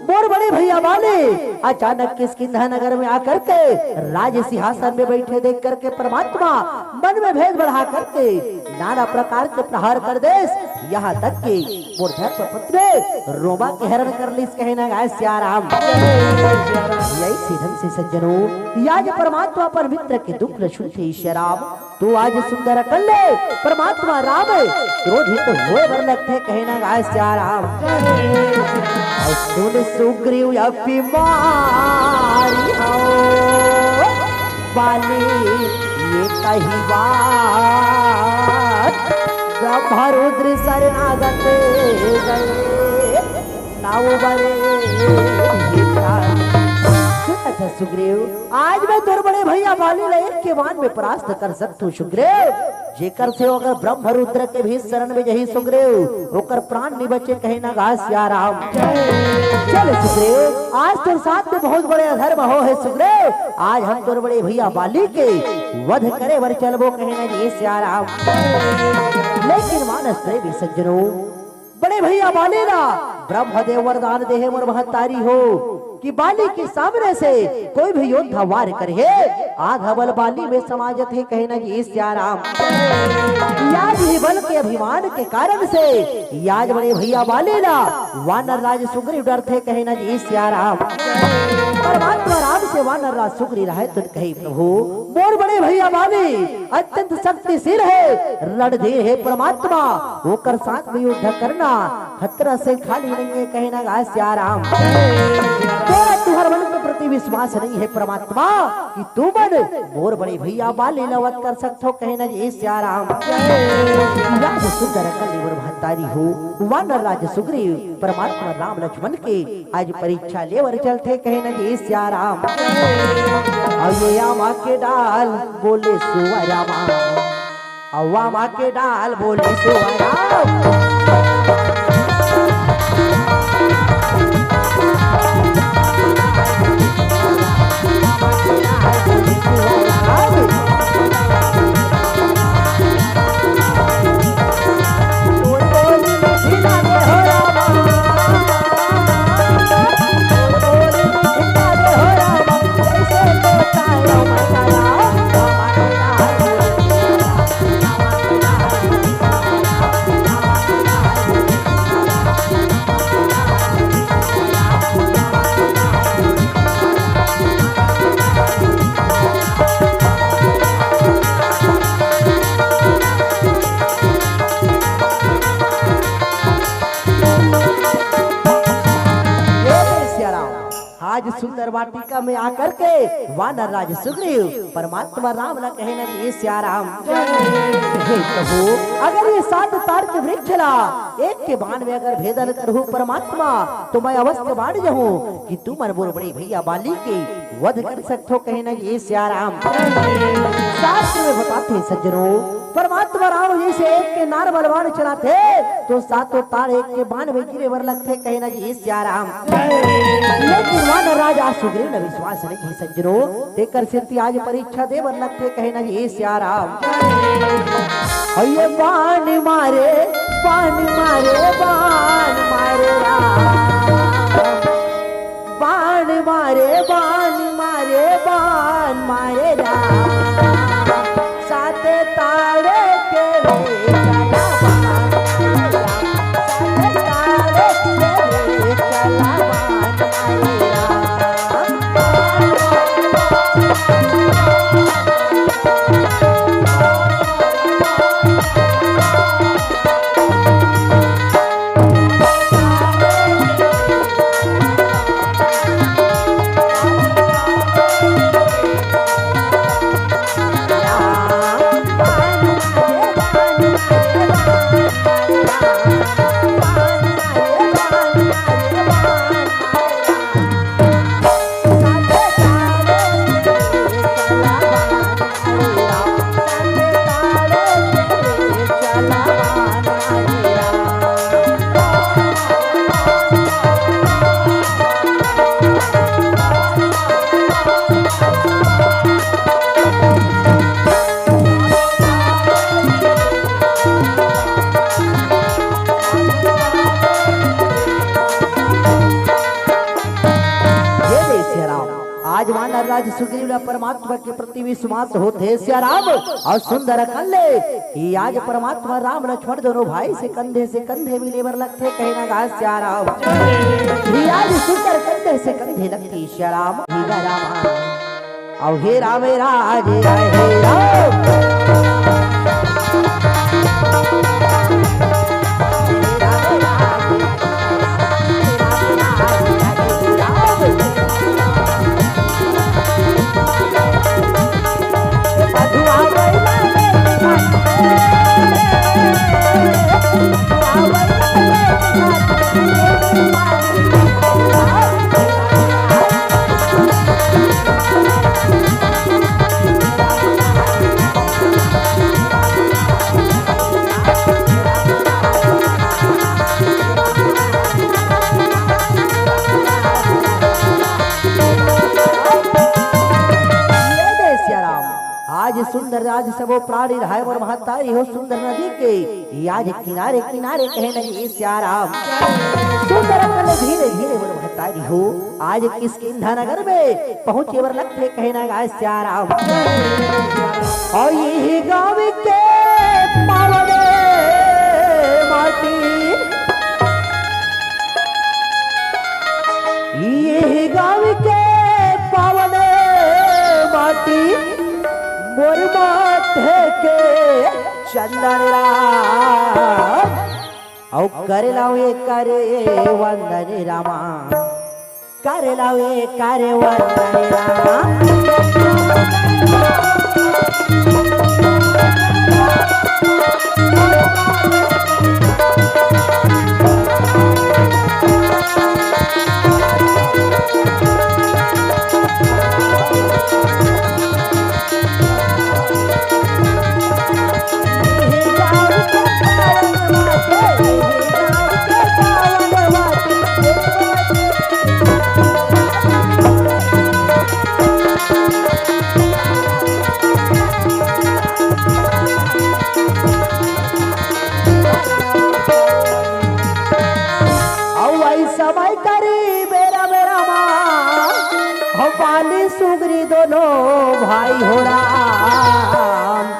मोर बड़े भैया बाली अचानक किष्किंधा नगर में आकर के राज सिंहासन में बैठे देख करके परमात्मा मन में भेद बढ़ा करके नाना प्रकार के प्रहार कर देस। यहाँ तक कि मोर धर्म पत्नी रोमा के हरण कर लिस, कहे ना गा सिया राम। यही से ढंग से सज्जनों, या जे परमात्मा अपन मित्र के दुख ल सुनथे सिया राम, तो आज सुंदर अकल ले परमात्मा राम क्रोधित होए बर लगथे, कहे ना गा सिया राम। अउ सुन सुग्रीव अभिमानी हो बाली ये कही बात, ब्रह्मरुद्र शरणागत गए नाउ बरे। सुनत सुग्रीव, आज मैं तोर बड़े भैया बाली ला एक के बाण में परास्त कर सकथों सुग्रीव, जेकर से अगर ब्रह्मरुद्र के भी शरण में जही सुग्रीव, ओकर प्राण नि बचे, कहे ना गा सिया राम। चल सुग्रीव, आज तोर साथ में बहुत बड़े अधर्म हो हे सुग्रीव, आज हम तोर बड़े भैया बाली के वध करे बर चलबो, कहे ना जी सिया राम। लेकिन मानस प्रेमी सज्जनों, बड़े भैया बाली ला ब्रह्मदेव वरदान देहे मोर महतारी हो कि बाली के सामने से कोई भी योद्धा वार करहे, आधा बल बाली में समा जथे, कहे ना जी सिया राम। या जे ही बल के अभिमान के कारण से या जे बड़े भैया बाली ला वानर राज सुग्रीव डरथे, कहे ना जी सिया राम। परमात्मा राम से वानर राज सुग्रीव रहे तुन कही, प्रभु मोर बड़े भैया बाली अत्यंत शक्तिशील हे, रणधीर हे परमात्मा, ओकर साथ में युद्ध करना खतरा से खाली नहीं हे, कहे ना गा सिया राम। तोला तुंहर मन के प्रति विश्वास नहीं हे परमात्मा कि तुमन मोर बड़े भैया बाली ला वध कर सकथो, कहे ना जी सिया राम। या जे सुंदर अकल ले मोर महतारी हो, वानर राज सुग्रीव परमात्मा राम लक्ष्मण के आज परीक्षा ले बर चलथे, कहे ना जी सिया राम। अउ ये आमा के डाल बोले सुअरामा, अउ आमा के डाल बोले सुअरामा। आज सुंदर वाटिका में आकर के वानर राज सुग्रीव परमात्मा राम ला कहे ना जी सिया राम। हे प्रभु, अगर ये सात तार के वृक्ष ला एक के बाण में अगर भेदन करहूँ परमात्मा, तो मैं अवश्य बांट जाहूँ कि तुमन मोर बड़े भैया बाली के वध कर सकथो, कहे ना जी सिया राम। शास्त्र में बताथे सज्जनों, परमात्मा राम जैसे एक के नार बलवान चलाथे, तो सातों तार एक के बाण में गिरे बर लगथे, कहे ना जी सिया राम। लेकिन वानर राज सुग्रीव ला विश्वास नहीं हे सज्जनों, तेकर सेती आज परीक्षा दे बर लगथे, कहे ना जी सिया राम। अउ ये बाण मारे, बाण मारे, बाण मारे राम। बाण मारे, बाण मारे, बाण मारे राम। सात तारे के ले चला बाण मारे राम। सात तारे के ले चला बाण मारे राम। वानर राज सुग्रीव ला परमात्मा के प्रति विश्वास होथे सिया राम। अउ सुंदर अकन ले कि आज परमात्मा राम लक्ष्मण दोनों भाई से कंधे से कंधे मिले बर लगथे, कहे न गा सिया राम। कि आज सुंदर कंधे से कंधे लगथे सिया राम। हे राम, अउ हे राम, हे राज, हे राम। ये दे सिया राम, आज सुंदर, आज सबो प्राणी रहाय मोर महतारी हो सुंदर नदी के, आज किनारे किनारे कहे न गे सिया राम। सुंदर अकन ले धीरे धीरे मोर महतारी हो, आज किष्किंधा नगर में पहुंचे बर लगथे, कहे न गा सिया राम। अउ इही गाँव के पावन माटी, इही गाँव के पावन माटी, मोर माथे के चंदन राम। अउ करे लावे करे वंदन रामा, करे लावे करे वंदन रामा। अउ वही समय करी बेरा बेरा मा, हो बाली सुग्री दोनों भाई हो राम।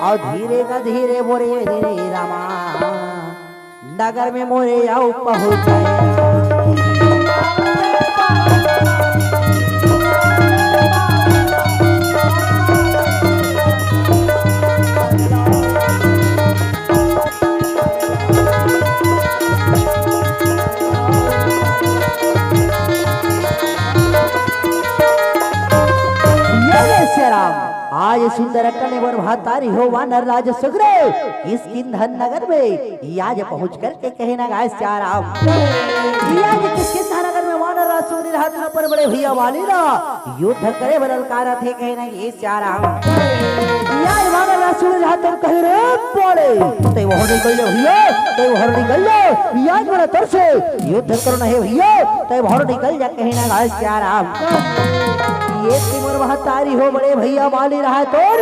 अउ धीरे का धीरे मोरे धीरे रामा, नगर में मोरे अउ पहुँच गए। ये ले सिया राम, आज सुंदर अकन ले मोर महतारी हो वानर राज सुग्रीव, किष्किंधा नगर में आज पहुँच करके कहे न गा सिया राम। आज किष्किंधा नगर में वानर राज सुग्रीव हाथ में अपन बड़े भैया बाली ला युद्ध करे बर ललकारत हे, कहे न गे सिया राम। आज वानर राज सुग्रीव हाथ में कहे रे बड़े, तैं बाहर निकल जा भैया, तैं बाहर निकल जा, आज मोला तोर से युद्ध करना हे भैया, तैं बाहर निकल जा, कहे न गा सिया राम। ये ती मोर महतारी हो बड़े भैया बाली रहा तोर,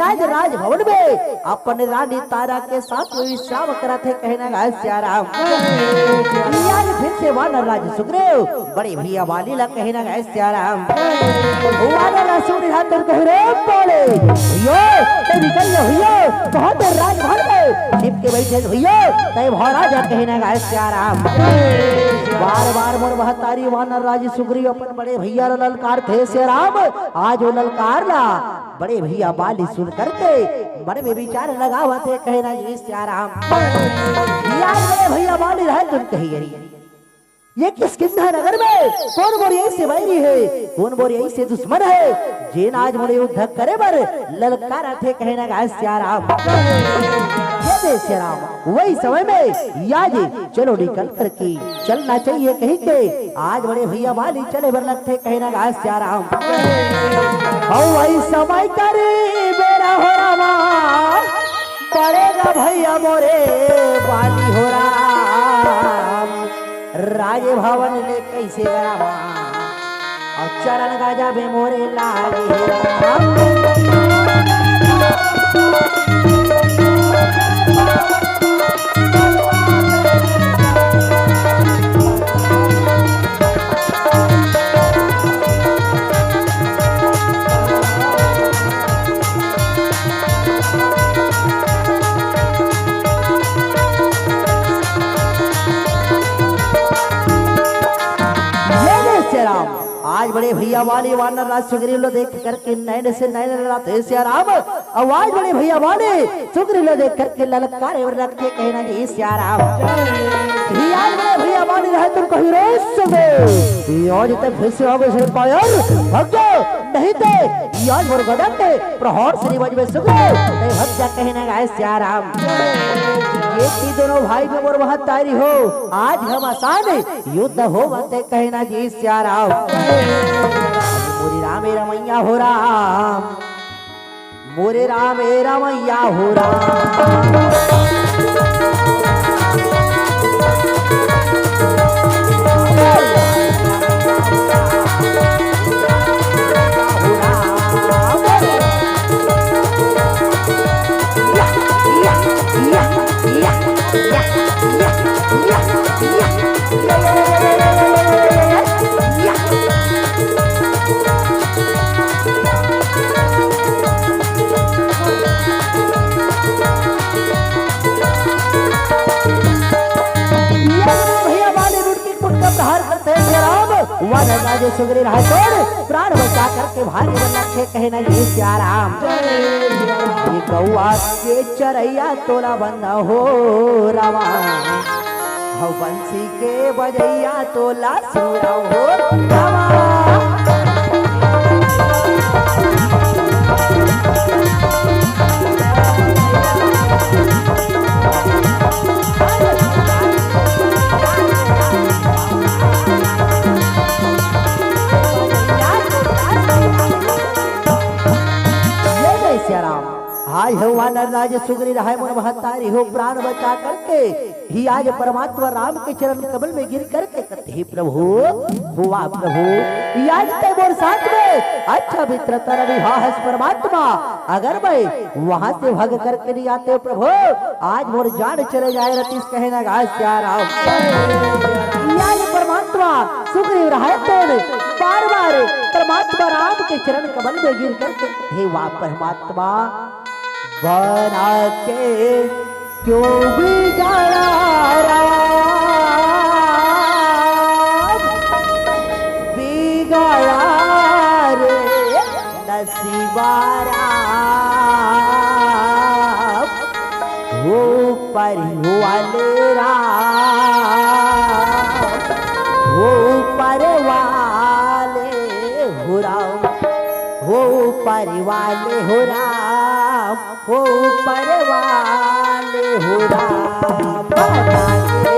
आज राजभवन में अपन रानी तारा के साथ में विश्राम करत हे, कहे न गा सिया राम। आज फिर से वानर राज सुग्रीव बड़े भैया बाली ला कहे न गा सिया राम। वानर राज सुग्रीव हाथ धर कहे रे बड़े भैया, तैं निकल जा भैया, बहुत देर राजभवन में छिप के बैठे भैया, तैं बाहर आ जा, कहे न गा सिया राम। बार बार मोर महतारी वानर राज सुग्रीव अपन बड़े भैया ला ललकारथे सिया राम। आज वो ललकार ला बड़े भैया बाली सुन करके मन में विचार लगावत हे, कहे न गे सिया राम। आज बड़े भैया बाली रहे तुम कही अरे, ये किष्किंधा नगर में कौन मोर ऐसे बैरी हे, कौन मोर ऐसे दुश्मन हे, जेन आज मोर युद्ध करे बर ललकारत हे, कहे न गा सिया राम। ये दे सिया राम, वही समय में आज चलो निकल करके चलना चाहिए कहि के आज बड़े भैया बाली चले बर लगथे, कहे न गा सिया राम। अउ वही समय करी बेरा हो रामा, पड़ेगा भैया मोरे बाली हो राम। राजभवन ले कैसे रामा, अउ चरण गजा बे मोरे लाली हो राम। वाली वानर राज सुग्रीव लो देख करके नैन से नैन लड़ाते सिया राम। आवाज बड़े भैया वाले सुग्रीव लो देख करके ललकारे बर लगथे कहे ना जी सिया राम। ही आज बड़े भैया वाले रहे तुम कभी रोज सुबह। आज ते फिर से आगे से पायर भग जा, नहीं ते आज मोर गदन में प्रहार श्री बजबे सुग्रीव, ते भग जा कहे ना गाय सिया राम। ये की दोनों भाई में मोर महतारी हो, आज हम आसान युद्ध हो मते कहे ना जी सिया राम। मोरे राम ए रमैया हो राम, मोरे राम ए रमैया हो राम। भैया बालीवुड की कुट्टा प्रहार करते हैं जय राम। वानर राजे सुग्रीव राय तोड़ प्राण बचा करके भागे बनना थे कहे ना जी सिया राम। ये गौआ के चरैया तोला बंदा हो रामा। हौ बंसी के बजैया तोला सुरौ हो रामा। जय जय सिया राम। हाय हो वानर राज सुग्रीव रहाय मोर महतारी हो प्राण बचा करके ही आज परमात्मा राम के चरण कमल में गिर करके कथे, "हे प्रभु, हुआ प्रभु, आज ते मोर साथ में अच्छा मित्र तरह निभाहस परमात्मा, अगर मैं वहां से भग करके नहीं आते प्रभु, आज मोर जान चले जाए रतीश कहे ना गाय सिया राम।" आज परमात्मा सुग्रीव रहाय तो बार बार परमात्मा राम के चरण कमल में गिर करके, "हे वाह परमात्मा, बना के क्यों बिगाड़ा राम, बिगाड़ा रे नसीबा राम, वो ऊपर वाले राम, वो ऊपर वाले हो राम, वो ऊपर वाले हो राम, हो ऊपर वाले हो राम बना के।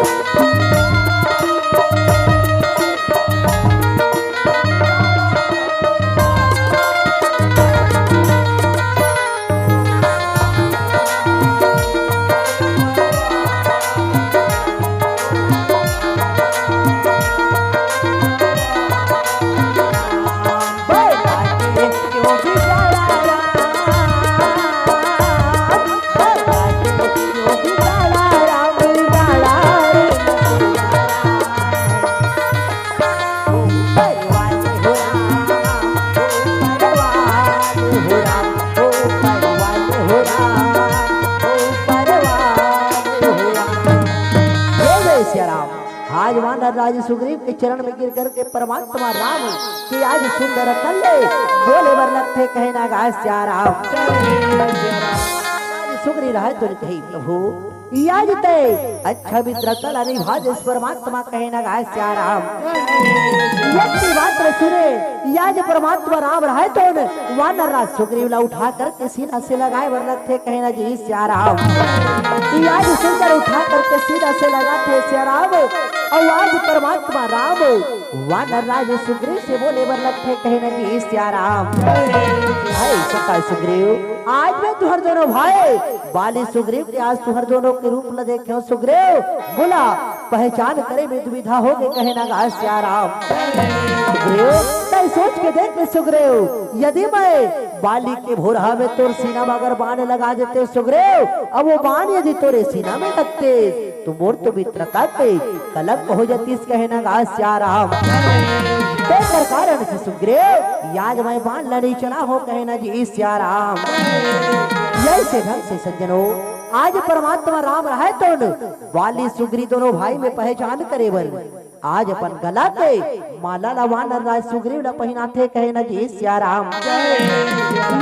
जय जय सिया राम। आज वानर राज सुग्रीव के चरण में गिर करके परमात्मा राम के आज सुंदर कंडे बोले बर लगथे कहे ना गाय सिया राम। सुग्रीव रहाय तो कही, "प्रभु, आज ते अच्छा मित्र तला नहीं भाज परमात्मा कहे ना गाय सिया राम।" यति बात रे सुने, आज परमात्मा राम रहाय तो वानर राज सुग्रीव ला उठा करके सीना से लगाए बर लगथे कहे ना जी सिया राम। आज सुंदर उठा करके सीना से लगाथे सिया राम। और आज परमात्मा राम वानर राज सुग्रीव से बोले बर लगथे कहे ना जी सिया राम। हे सखा सुग्रीव, आज मैं तुहर दोनों भाई बाली सुग्रीव के आज तुहर दोनों के रूप ल देखे हो सुग्रीव, बोला पहचान करे में दुविधा हो गए कहे ना गाय सिया राम। सुग्रीव, तय सोच के देख ले सुग्रीव, यदि मैं बाली के भोरहा में तोर सीना में अगर बाण लगा देते सुग्रीव, अब वो बाण यदि तोरे सीना में लगते तो मोर तो मित्रता के कलंक हो जातीस कहे ना गाय सिया राम। तेकर कारण से सुग्रीव आज मैं बाण लड़ी चला हो कहे ना जी सिया राम। यही से ढंग से सज्जनों, आज परमात्मा राम रहाय तो न बाली सुग्रीव दोनों भाई में पहचान करे बर आज अपन गला के माला ला वानर राज सुग्रीव ला पहिनाथे, कहे न जी सिया राम।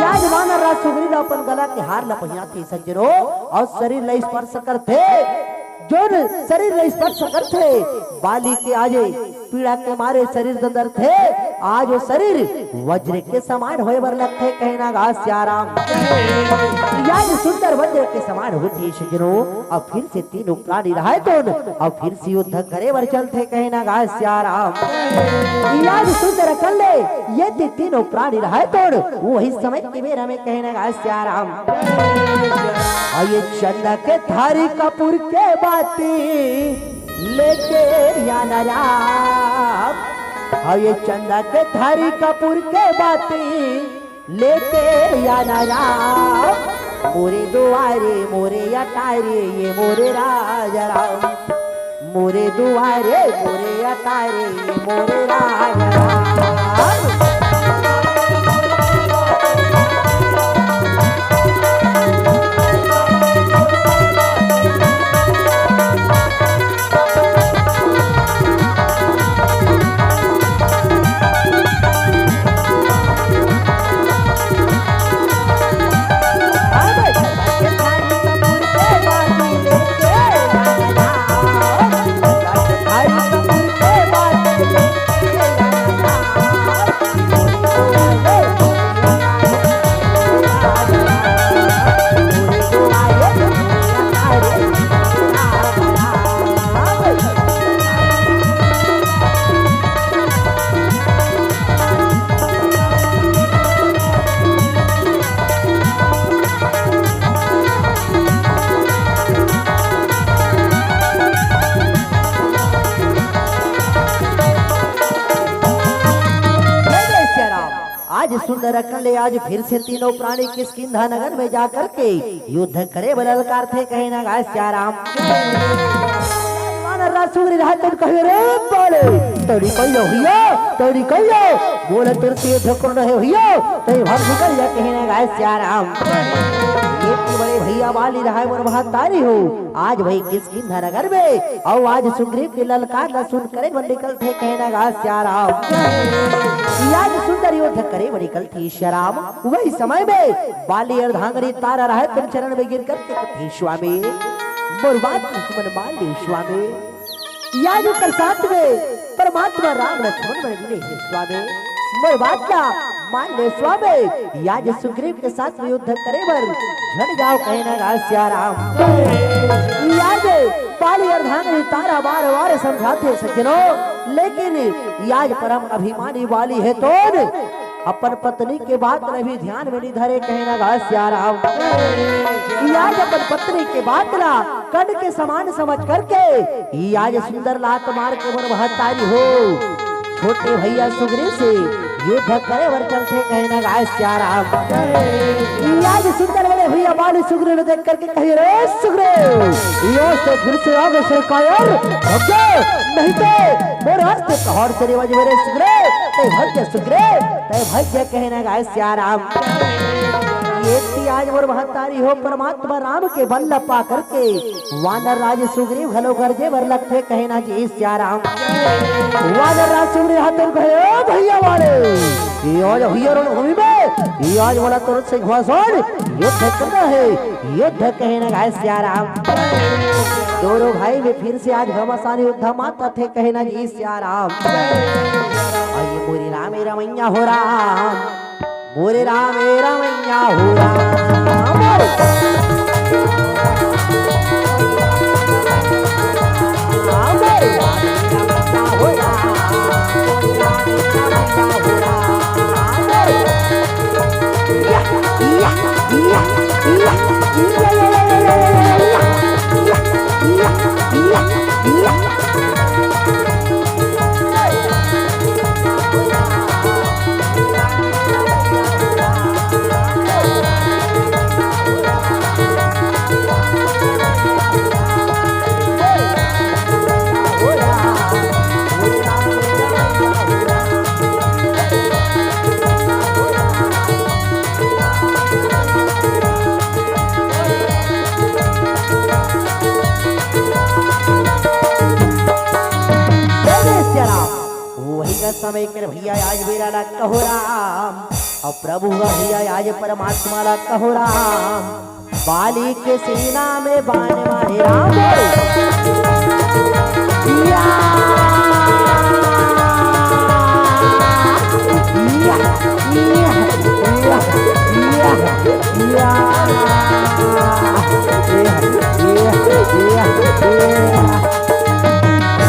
आज वानर राज सुग्रीव ला अपन गला के हार ला पहिनाथे सज्जनो, अउ शरीर ला स्पर्श करथे, जोन शरीर ला स्पर्श करथे, बाली के आज पीड़ा के मारे शरीर दंदरथे, आज वो शरीर वज्र के समान होय बर लगथे, कहे न गा सिया राम। आज सुंदर वज्र के समान होथे सज्जनो, अउ फिर से तीनों प्राणी रहय तोन, अउ फिर से युद्ध करे बर चलथे, कहे न गा सिया राम। आज सुंदर अकल्ले ये ती-, तीनों प्राणी रहय तोन, वही समय के बेरा में, कहे न गा सिया राम। अउ ये चंदा के थारी कपूर के बाती लेके आना राम। अउ ये चंदा के थारी कपूर के बाती लेके आना राम। मोरे दुआरे मोरे अटारी ये मोरे राजा राम। मोरे दुआरे मोरे अटारी ये मोरे राजा राम। आज सुंदर अकल्ले आज फिर से तीनों प्राणी किष्किंधा नगर में जाकर के युद्ध करे बर ललकारथे, कहे न गा सिया राम। वानर राज सुग्रीव रहय तोन कहे, "रे बाले, तोरी कहियो हियो, तोरी कहियो, बोले तोर से युद्ध करना हे हियो, तोरी भाग निकल जा," कहे न गा सिया राम। ये बड़े भैया बाली रहय मोर महतारी हो, आज भाई किष्किंधा नगर में, अउ आज सुग्रीव के ललकार ला सुन करे बर निकलथे, कहे न गा सिया राम। आज सुंदर युद्ध करे बर निकलथे सिया राम। वही समय में बाली अर्धांगिनी तारा रहय तोन चरण में गिर करके कथे, "स्वामी, मोर बात ला तुमन मान ले स्वामी।" आज ओकर साथ में परमात्मा राम लक्ष्मण मन मिले हे स्वामी। मोर बात ला मान ले स्वामी। आज सुग्रीव के साथ में युद्ध करे बर झड़ जाओ, कहे न गा सिया राम। आज बाली अर्धांगिनी तारा बार बार समझाथे सज्जनो, लेकिन आज परम अभिमानी बाली हे तोन अपन पत्नी के बात ला भी ध्यान में नइ धरे, कहे न गा सिया राम। आज अपन पत्नी के बात ला कण के समान समझ करके आज सुंदर लात मार के मोर महतारी हो छोटे भैया सुग्रीव से युद्ध करे बर चलथे, कहे न गा सिया राम। आज सुंदर बड़े भैया बाली सुग्रीव ला देख करके कहे, "रे सुग्रीव, यो से फिर से आगे से कायर, भग जा, नहीं तो मोर हस्त कहार से रेवज मेरे सुग्रीव, तैं भग जा सुग्रीव, तैं भग जा," कहे न गा सिया राम। ये ती आज मोर महतारी हो परमात्मा राम के बल ला पा करके वानर राज सुग्रीव घलो गरजे बर लगथे, कहे न जी सिया राम। वानर राज सुग्रीव हाथ जोड़ कहे, "ओ भैया बाले, यो जो भैया रणभूमि में, यो आज मोला तोर से घमासान युद्ध करना हे, युद्ध," कहे न गा सिया राम। दोनों भाई में फिर से आज घमासान युद्ध मातथे, कहे न जी सिया राम। अरे मोरे राम ए रमैया हो राम, मोरे राम ए रमैया हो राम। तब हुआ भैया आज परमात्मा ला कहो राम, बाली के सीना में बाण मारे राम बोले। या, या, या, या, या, या, या, या, या।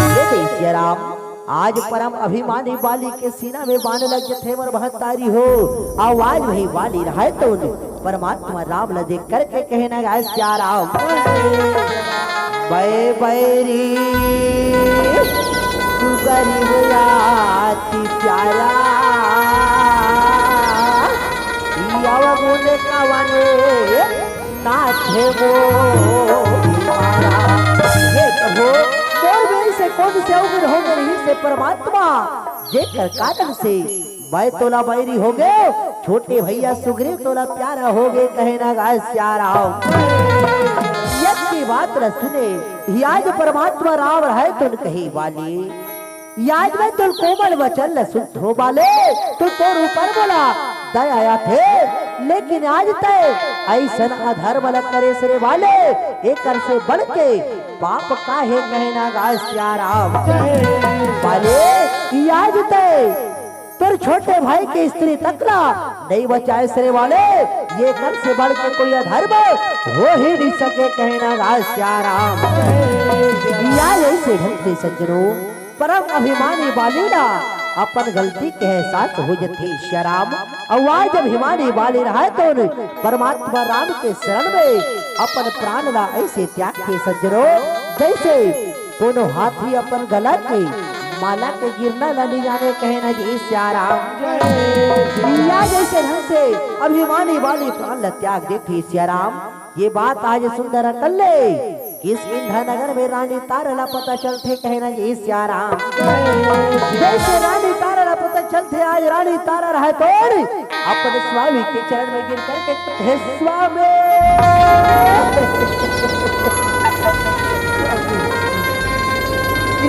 ये देखिए राम, आज परम अभिमानी बाली के सीना में बाण लग जथे मोर महतारी हो। अउ आज वही बाली रहय तो परमात्मा राम ल देख करके कहे न गाय सिया राम, बै बैरी तू गरीब अति प्यारा, ई अवगुण कवन नाथे वो हमारा। हे प्रभु, मोर में से कौन से अवगुण हो गए से परमात्मा, जेकर कारण से मैं तोला बैरी हो गए, छोटे भैया सुग्रीव तोला प्यारा हो गए, कहे ना गाय सिया राम। यज्ञ की बात न सुने, ही आज परमात्मा राम रहय तुन कही बाली। आज मैं तोर कोमल वचन ल सुनथों बाले, तो तोर ऊपर मोला दया आथे, लेकिन आज तैं अइसन अधर्म ल करे रे बाले, एकर से बढ़ के पाप का हे कहे ना गाय सिया राम। बाले, आज तैं तोर छोटे भाई के स्त्री तक ला नइ बचाय रे बाले, एकर से बढ़ के कोई अधर्म हो ही नइ सके कहे ना गाय सिया राम। या अइसे ढंग से सज्जनों, परम अभिमानी बाली ला अपन गलती के एहसास हो जथे सिया राम। अउ आज अभिमानी बाली रहय तो परमात्मा राम के शरण में अपन प्राण ला अइसे त्याग के सज्जनों, जइसे कोनो हाथी अपन गला के माला के गिरना ला नइ जाने कहे ना जी सिया राम। या अइसे ढंग से अभिमानी बाली प्राण ला त्याग देथे सिया राम। ये बात आज सुंदर अकन ले किष्किंधा नगर में रानी तारा ला पता चलथे कहे ना जी सिया राम। जइसे रानी तारा ला पता चलथे, आज रानी तारा रहय तो अपन स्वामी के चरण में गिर करके हे स्वामी।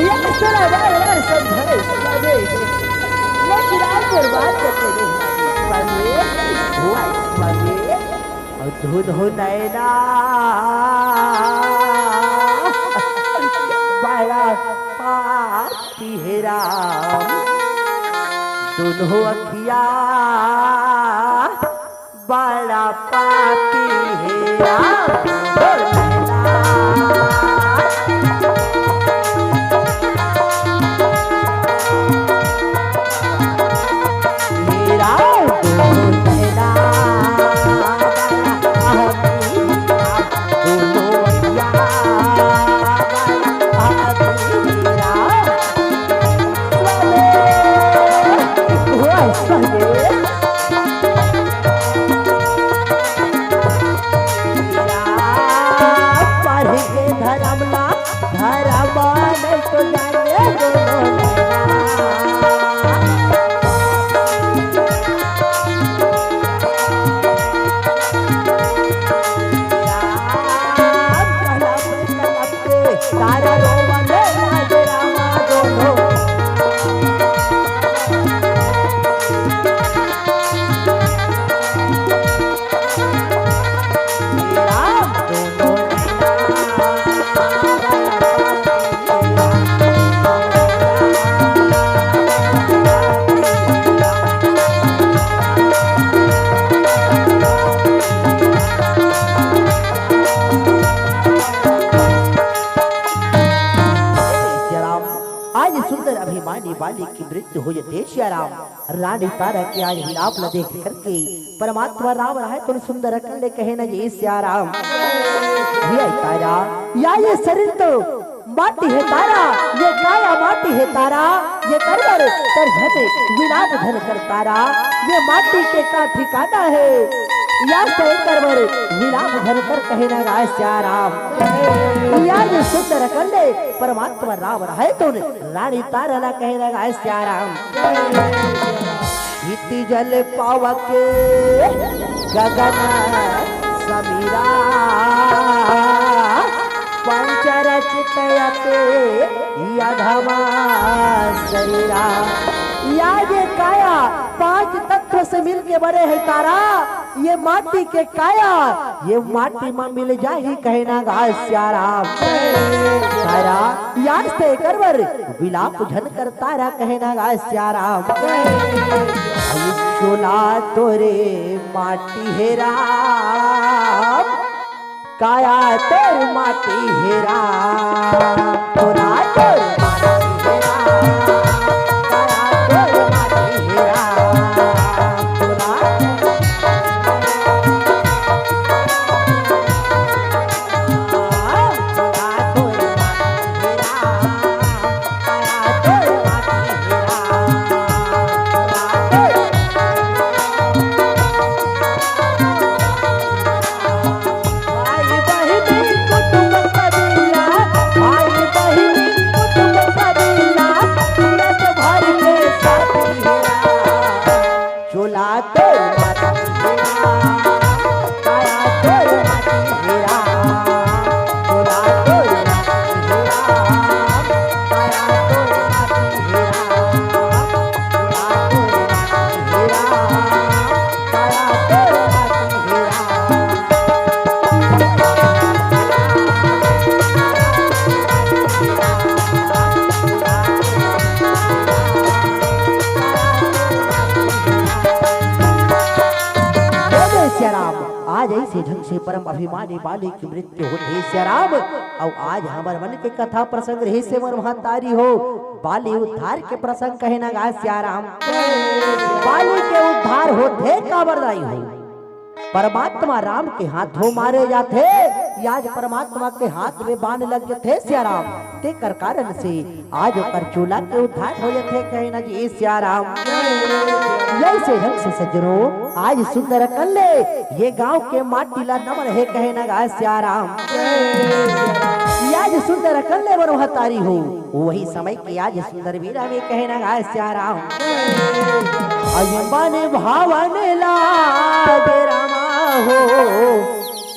ये सुना बार बार समझाए स्वामी, लेकिन आज बर्बाद करते नहीं स्वामी, हुआ स्वामी। अउ धुन हो नैना बड़ा पापी हे राम, दुनो अखिया बड़ा पापी हे राम। पढ़ के धर्म ला, धर्म नहीं तो जाने दोनों नैना। राम कलम कलम पे तारा रोवन लागे रामा दोनों। सिया राम, आज सुंदर अभिमानी बाली की मृत्यु हो जथे सिया राम। रानी तारा के आज विलाप ल देख करके परमात्मा राम रहय तो सुंदर अकन ले कहे न जी सिया राम। हे तारा, या ये शरीर तो माटी हे तारा, ये काया माटी हे तारा, ये करवर तर झन विलाप झन कर तारा, ये माटी के का ठिकाना हे, या तो करवर विलाप झन कर कहे न गाय सिया राम। या ये सुंदर अकन ले परमात्मा राम रहय तो रानी तारा ला कहे न गाय सिया राम। क्षिति जल पावके गगन समीरा, पंचरचित अते अधमा शरीरा। या ये काया पांच तत्व से मिल के बने हे तारा, ये माटी के काया, ये माटी म मिल जाही कहे ना गा सियाराम। तारा याद से एकर बर विलाप झन कर तारा कहे ना गा सियाराम। अई चोला तोरे माटी हे राम, काया तोर माटी हे राम, चोला तोर माटी हे राम, काया तोर माटी हे राम, चोला तोर चोला तोर माटी हे राम, काया तोर माटी हे राम, चोला तोर माटी हे राम, काया तोर माटी हे राम, चोला तोर माटी हे राम, काया तोर माटी हे राम। बोले सियाराम, आज अइसे ढंग से परम अभिमानी बाली के मृत्यु होत हे सियाराम, अउ आज हमर मन के कथा प्रसंग रहिसे मोर महतारी हो, बाली उद्धार के प्रसंग कहे ना गा सियाराम। बाली के उद्धार होत हे काबर दाई हो, परमात्मा राम के हाथों मारे जाथे, या आज परमात्मा के हाथ में बाण लग जथे सियाराम, तेकर कारण से आज ओकर चोला के उद्धार हो जथे, कहे ना जी सियाराम। अइसे ढंग से सज्जनों, आज सुंदर कल्ले ये गांव के माटी ला नमन हे, कहे ना गा सियाराम। ये आज सुंदर कल्ले मोर महतारी हो, वही समय के आज सुंदर बेरा में कहे ना गा सियाराम। अई बने भावन लागे रामा हो,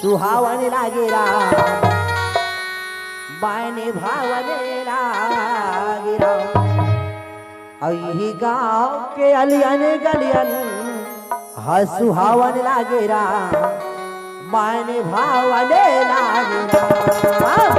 सुहावन लागे राम, बने भावन लागे राम। अउ इही गाँव के अलियन गलियन ह सुहावन लागे राम, बने भावन लागे राम।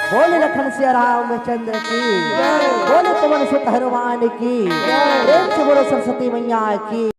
बोले लखन सिया रामचंद्र की, बोले पवन सुत हनुमान की, प्रेम से बोलो सरस्वती मैया की।